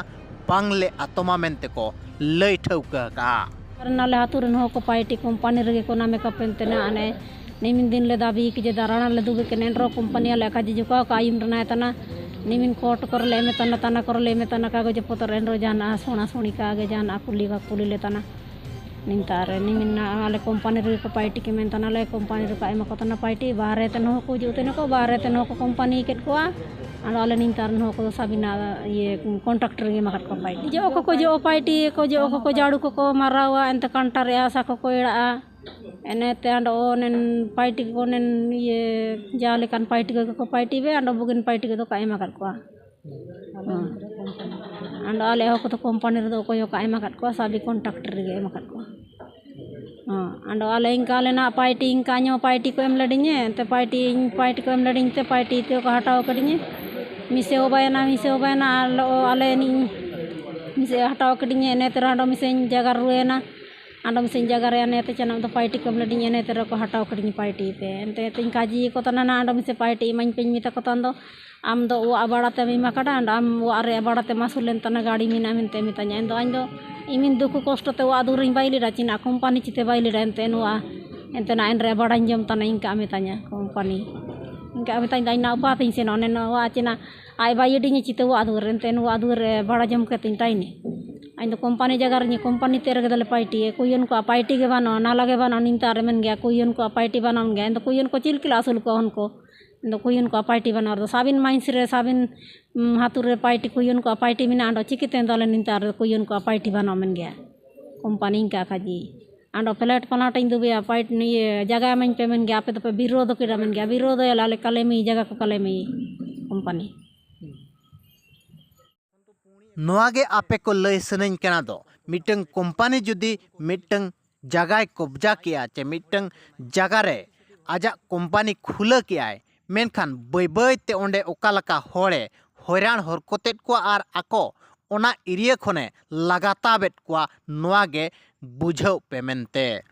ᱵᱟᱝᱞᱮ ᱟᱛᱚᱢᱟ ᱢᱮᱱᱛᱮ ᱠᱚ ᱞᱟᱹᱭ ᱴᱷᱟᱹᱣᱠᱟᱹ ᱟᱠᱟᱫᱼᱟ᱾ ᱟᱨ ᱟᱞᱮ ᱟᱹᱛᱩ ᱨᱮᱱ ᱦᱚᱲ ᱠᱚ ᱯᱟᱭᱴᱤ ᱠᱳᱢᱯᱟᱱᱤ ᱨᱮᱜᱮ ᱠᱚ ᱱᱟᱢᱮ ᱠᱟᱯᱮᱱ ᱛᱮᱱᱟ᱾ ᱟᱱᱮ ᱱᱤᱢᱤᱱ ᱫᱤᱱ ᱞᱮ ᱫᱟᱹᱵᱤ ᱠᱮᱫᱟ, ᱫᱷᱟᱨᱱᱟ ᱞᱮ ᱫᱩᱵᱮ ᱠᱮᱱᱟ, ᱮᱱᱨᱮᱦᱚᱸ ᱠᱳᱢᱯᱟᱱᱤ ᱟᱞᱮ ᱟᱠᱟ ᱡᱮ ᱡᱚᱠᱟᱣ ᱠᱟᱜᱼᱟ, ᱟᱭᱩᱢ ᱨᱮᱱᱟᱭ ᱛᱟᱱᱟ, ᱱᱤᱢᱤᱱ ᱠᱳᱨᱴ ᱠᱚᱨᱮ ᱞᱮ ᱮᱢᱮ ᱛᱟᱱᱟ, ᱛᱟᱱᱟ ᱠᱚᱨᱮ ᱞᱮ ᱮᱢᱮ ᱛᱟᱱᱟ ᱠᱟᱜᱚᱡᱽ ᱯᱚᱛᱚᱨ, ᱮᱱᱨᱮᱦᱚᱸ ᱡᱟᱦᱟᱱᱟᱜ ᱥᱚᱲᱟ ᱥᱚᱲᱤ ᱠᱟᱜᱮ ᱡᱟᱦᱟᱱᱟᱜ ᱠᱩᱞᱤ ᱵᱟ ᱠᱩᱞᱤ ᱞᱮ ᱛᱟᱱᱟ᱾ ᱱᱤᱱᱛᱟᱨ ᱨᱮ ᱱᱤᱢᱤᱱ ᱟᱞᱮ ᱠᱳᱢᱯᱟᱱᱤ ᱨᱮᱜᱮ ᱠᱚ ᱯᱟᱭᱴᱤ ᱠᱮ ᱢᱮᱱ ᱛᱟᱱᱟ, ᱟᱞᱮ ᱠᱳᱢᱯᱟᱱᱤ ᱨᱮᱠᱚ ᱮᱢᱟ ᱠᱚ ᱛᱟᱱᱟ ᱯᱟᱭᱴᱤ, ᱵᱟᱦᱨᱮ ᱛᱮᱱ ᱦᱚᱸ ᱠᱚ ᱦᱤᱡᱩᱜ ᱛᱮᱱ ᱠᱚ, ᱵᱟᱦᱨᱮ ᱛᱮᱱ ᱦᱚᱸ ᱠᱚ ᱠᱳᱢᱯᱟᱱᱤ ᱠᱮᱫ ᱠᱚᱣᱟ᱾ ᱟᱫᱚ ᱟᱞᱮ ᱱᱤᱱᱛᱟᱨ ᱨᱮᱱ ᱦᱚᱸ ᱠᱚ ᱥᱟᱵᱤᱱᱟ ᱤᱭᱟᱹ ᱠᱚᱱᱴᱨᱟᱠᱴ ᱨᱮᱜᱮ ᱮᱢᱟ ᱠᱟᱫ ᱠᱚᱣᱟ ᱯᱟᱭᱴᱤ᱾ ᱡᱚᱜ ᱠᱚᱠᱚ ᱡᱚᱜ ᱯᱟᱭᱴᱤ ᱠᱚ, ᱡᱚᱜ ᱠᱚᱠᱚ ᱡᱟᱹᱲᱩ ᱠᱚᱠᱚ ᱢᱟᱨᱟᱣᱟ, ᱮᱱᱛᱮ ᱠᱟᱱᱴᱟᱨ ᱨᱮ ᱟᱥᱟ ᱠᱚᱠᱚ ᱮᱲᱟᱜᱼᱟ᱾ ᱮᱱᱮᱛᱮ ᱟᱸᱰᱚ ᱚᱱᱮᱱ ᱯᱟᱭᱴᱤ ᱠᱚ ᱚᱱᱮᱱ ᱤᱭᱟᱹ ᱡᱟ ᱞᱮᱠᱟᱱ ᱯᱟᱭᱴᱤ ᱠᱚᱜᱮ ᱠᱚ ᱯᱟᱭᱴᱤ ᱵᱮ, ᱟᱸᱰᱚ ᱵᱩᱜᱤᱱ ᱯᱟᱭᱴᱤ ᱠᱚᱫᱚ ᱠᱚ ᱮᱢ ᱟᱠᱟᱫ ᱠᱚᱣᱟ᱾ ᱦᱚᱸ᱾ ᱟᱸᱰᱚ ᱟᱞᱮ ᱦᱚᱸ ᱠᱚᱫᱚ ᱠᱳᱢᱯᱟᱱᱤ ᱨᱮᱫᱚ ᱚᱠᱚᱭ ᱦᱚᱸ ᱠᱚ ᱮᱢ ᱟᱠᱟᱫ ᱠᱚᱣᱟ, ᱥᱟᱵᱤ ᱠᱚᱱᱴᱨᱟᱠᱴ ᱨᱮᱜᱮ ᱮᱢ ᱟᱠᱟᱫ ᱠᱚᱣᱟ᱾ ᱦᱚᱸ᱾ ᱟᱸᱰᱚ ᱟᱞᱮ ᱤᱱᱠᱟ ᱟᱞᱮ ᱱᱟᱜ ᱯᱟᱭᱴᱤ ᱤᱱᱠᱟ ᱧᱚᱜ ᱯᱟᱭᱴᱤ ᱠᱚ ᱮᱢ ᱞᱮᱰᱤᱧᱮ, ᱮᱱᱛᱮ ᱯᱟᱭᱴᱤ, ᱯᱟᱭᱴᱤ ᱠᱚ ᱮᱢ ᱞᱮᱰᱤᱧ ᱛᱮ ᱯᱟᱭᱴᱤ ᱛᱮ ᱠᱚ ᱦᱟᱴᱟᱣ ᱠᱟᱹᱫᱤᱧᱟ᱾ ᱢᱤᱥᱮ ᱦᱚᱸ ᱵᱟᱭ ᱮᱱᱟ, ᱢᱤᱥᱮ ᱦᱚᱸ ᱵᱟᱭ ᱮᱱᱟ, ᱟᱨ ᱞᱚ-, ᱟᱞᱮ ᱱᱤᱡ ᱢᱤᱥᱮ ᱦᱟᱴᱟᱣ ᱠᱟᱹᱫᱤᱧᱟ, ᱮᱱᱮ ᱛᱮ ᱨᱮᱦᱚᱸ ᱟᱸᱰᱚ ᱢᱤᱥᱮᱧ ᱡᱟᱭᱜᱟ ᱨᱩᱣᱟᱹᱭᱮᱱᱟ᱾ ᱟᱸᱰᱚ ᱢᱤᱥᱮᱧ ᱡᱟᱭᱜᱟ ᱨᱮ ᱮᱱᱮ ᱛᱮ ᱪᱟᱱᱟᱢ ᱫᱚ ᱯᱟᱭᱴᱤ ᱠᱚ ᱮᱢ ᱞᱮᱰᱤᱧᱟ, ᱮᱱᱮ ᱛᱮ ᱨᱮᱦᱚᱸ ᱠᱚ ᱦᱟᱴᱟᱣ ᱠᱟᱹᱫᱤᱧᱟ ᱯᱟᱭᱴᱤ ᱛᱮ᱾ ᱮᱱᱛᱮ ᱛᱤᱧ ᱠᱟᱡᱤ ᱠᱚ ᱛᱟᱱᱟ ᱱᱟ, ᱟᱸᱰᱚ ᱢᱤᱥᱮ ᱯᱟᱭᱴᱤ ᱮᱢᱟᱹᱧ ᱯᱮᱧ ᱢᱮᱛᱟ ᱠᱚ ᱛᱟᱱ ᱫᱚ, ᱟᱢ ᱫᱚ ᱚᱲᱟᱜ ᱵᱷᱟᱲᱟ ᱛᱮᱢ ᱮᱢᱟ ᱠᱟᱫᱟ, ᱟᱨ ᱟᱢ ᱚᱲᱟᱜ ᱨᱮ ᱵᱷᱟᱲᱟ ᱛᱮᱢ ᱟᱹᱥᱩᱞ ᱞᱮᱱ ᱛᱟᱱᱟ, ᱜᱟᱹᱰᱤ ᱢᱮᱱᱟᱜᱼᱟ ᱢᱮᱱᱛᱮ ᱢᱮᱛᱟᱧᱟ᱾ ᱤᱧ ᱫᱚ, ᱤᱧ ᱫᱚ ᱤᱢᱤᱱ ᱫᱩᱠᱷ ᱠᱚᱥᱴᱚ ᱛᱮ ᱚᱲᱟᱜ ᱫᱩᱣᱟᱹᱨᱤᱧ ᱵᱟᱭ ᱞᱮᱫᱟ, ᱪᱮ ᱱᱟ ᱠᱳᱢᱯᱟᱱᱤ ᱪᱤᱛᱮ ᱵᱟᱭ ᱞᱮᱫᱟ, ᱮᱱᱛᱮ ᱱᱚᱣᱟ, ᱮᱱᱛᱮ ᱱᱟ ᱮᱱ ᱨᱮ ᱵᱷᱟᱲᱟᱧ ᱡᱚᱢ ᱛᱟᱱᱟ, ᱤᱱᱠᱟ ᱢᱮᱛᱟᱧᱟ ᱠᱳᱢᱯᱟᱱᱤ᱾ ᱤᱱᱠᱟ ᱢᱮᱛᱟᱧ ᱫᱚ, ᱤᱧ ᱱᱟ ᱚᱯᱟᱛᱤᱧ ᱥᱮᱱᱚᱜ, ᱚᱱᱮ ᱱᱚᱣᱟ ᱪᱮ ᱱᱟ ᱟᱡ ᱵᱟᱭ ᱤᱫᱤᱧᱟ ᱪᱤᱛᱮ ᱚᱲᱟᱜ ᱫᱩᱣᱟᱹᱨ ᱨᱮ, ᱮᱱᱛᱮ ᱱᱚᱣᱟ ᱫᱩᱣᱟᱹᱨ ᱨᱮ ᱵᱷᱟᱲᱟ ᱡᱚᱢ ᱠᱟᱛᱮᱧ ᱛᱟᱦᱮᱱᱟ᱾ ᱤᱧ ᱫᱚ ᱠᱳᱢᱯᱟᱱᱤ ᱡᱟᱭᱜᱟ ᱨᱮ, ᱠᱳᱢᱯᱟᱱᱤ ᱛᱮ ᱨᱮᱜᱮ ᱫᱚᱞᱮ ᱯᱟᱭᱴᱤᱭᱟ᱾ ᱠᱩᱭᱚᱱ ᱠᱚᱣᱟᱜ ᱯᱟᱭᱴᱤ ᱜᱮ ᱵᱟᱹᱱᱩᱜᱼᱟ, ᱱᱟᱞᱟ ᱜᱮ ᱵᱟᱹᱱᱩᱜᱼᱟ, ᱱᱤᱱᱛᱟ ᱨᱮ ᱢᱮᱱ ᱜᱮᱭᱟ, ᱠᱩᱭᱚᱱ ᱠᱚᱣᱟᱜ ᱯᱟᱭᱴᱤ ᱵᱟᱹᱱᱩᱜ ᱜᱮᱭᱟ᱾ ᱤᱧ ᱫᱚ ᱠᱩᱭᱚᱱ ᱠᱚ ᱪᱮᱫ ᱞᱮᱠᱟ ᱞᱮ ᱟᱹᱥᱩᱞ ᱠᱚᱣᱟ ᱩᱱᱠᱩ? ᱫᱚ ᱠᱩᱭᱩᱱ ᱠᱚᱣᱟ ᱯᱟᱭᱴᱤ ᱵᱟᱱᱟᱣ ᱨᱮᱫᱚ ᱥᱟᱵᱤᱱ ᱢᱟᱹᱭᱤᱱᱥ ᱨᱮ ᱥᱟᱵᱤᱱ ᱩᱢ, ᱦᱟᱛᱩᱨ ᱨᱮ ᱯᱟᱭᱴᱤ ᱠᱩᱭᱩᱱ ᱠᱚᱣᱟ ᱯᱟᱭᱴᱤ ᱢᱮᱱᱟᱜᱼᱟ᱾ ᱚᱸᱰᱮ ᱪᱤᱠᱤᱛᱮ ᱫᱚᱞᱮ ᱱᱤᱛᱟᱨ ᱨᱮ ᱠᱩᱭᱩᱱ ᱠᱚᱣᱟ ᱯᱟᱭᱴᱤ ᱵᱟᱱᱟᱣ ᱢᱮᱱ ᱜᱮᱭᱟ᱾ ᱠᱳᱢᱯᱟᱱᱤ ᱤᱱᱠᱟ ᱠᱷᱟᱡᱤ ᱟᱸᱰᱚ ᱯᱞᱮᱴ ᱯᱞᱟᱴ ᱤᱧ ᱫᱩᱵᱤᱭᱟ ᱯᱟᱭᱴ ᱤᱭᱟᱹ ᱡᱟᱭᱜᱟ ᱮᱢᱟᱹᱧ ᱯᱮ ᱢᱮᱱ ᱜᱮᱭᱟ᱾ ᱟᱯᱮ ᱫᱚᱯᱮ ᱵᱤᱨᱳᱫᱷ ᱠᱮᱫᱟ ᱢᱮᱱ ᱜᱮᱭᱟ᱾ ᱵᱤᱨᱳᱫᱷ ᱟᱞᱮ ᱠᱟᱞᱮ ᱢᱮ ᱡᱟᱭᱜᱟ ᱠᱚ ᱠᱟᱞᱮ ᱢᱮ ᱠᱳᱢᱯᱟᱱᱤ᱾ ᱱᱚᱣᱟ ᱜᱮ ᱟᱯᱮ ᱠᱚ ᱞᱟᱹᱭ ᱥᱟᱱᱟᱧ ᱠᱟᱱᱟ ᱫᱚ, ᱢᱤᱫᱴᱟᱝ ᱠᱳᱢᱯᱟᱱᱤ ᱡᱩᱫᱤ ᱢᱤᱫᱴᱟᱝ ᱡᱟᱭᱜᱟᱭ ᱠᱚᱵᱡᱟ ᱠᱮᱜᱼᱟ ᱪᱮ ᱢᱤᱫᱴᱟᱝ ᱡᱟᱭᱜᱟ ᱨᱮ ᱟᱡᱟᱜ ᱠᱳᱢᱯᱟᱱᱤ ᱠᱷᱩᱞᱟᱹ ᱠᱮᱜᱼᱟᱭ, ᱢᱮᱱᱠᱷᱟᱱ ᱵᱟᱹᱭ ᱵᱟᱹᱭ ᱛᱮ ᱚᱸᱰᱮ ᱚᱠᱟ ᱞᱮᱠᱟ ᱦᱚᱲᱮ ᱦᱚᱭᱨᱟᱱ ᱦᱚᱨᱠᱚᱛᱮᱫ ᱠᱚᱣᱟ ᱟᱨ ᱟᱠᱚ ᱚᱱᱟ ᱮᱨᱤᱭᱟ ᱠᱷᱚᱱᱮ ᱞᱟᱜᱟ ᱛᱟᱵᱮᱫ ᱠᱚᱣᱟ, ᱱᱚᱣᱟ ᱜᱮ ᱵᱩᱡᱷᱟᱹᱣ ᱯᱮ ᱢᱮᱱᱛᱮ᱾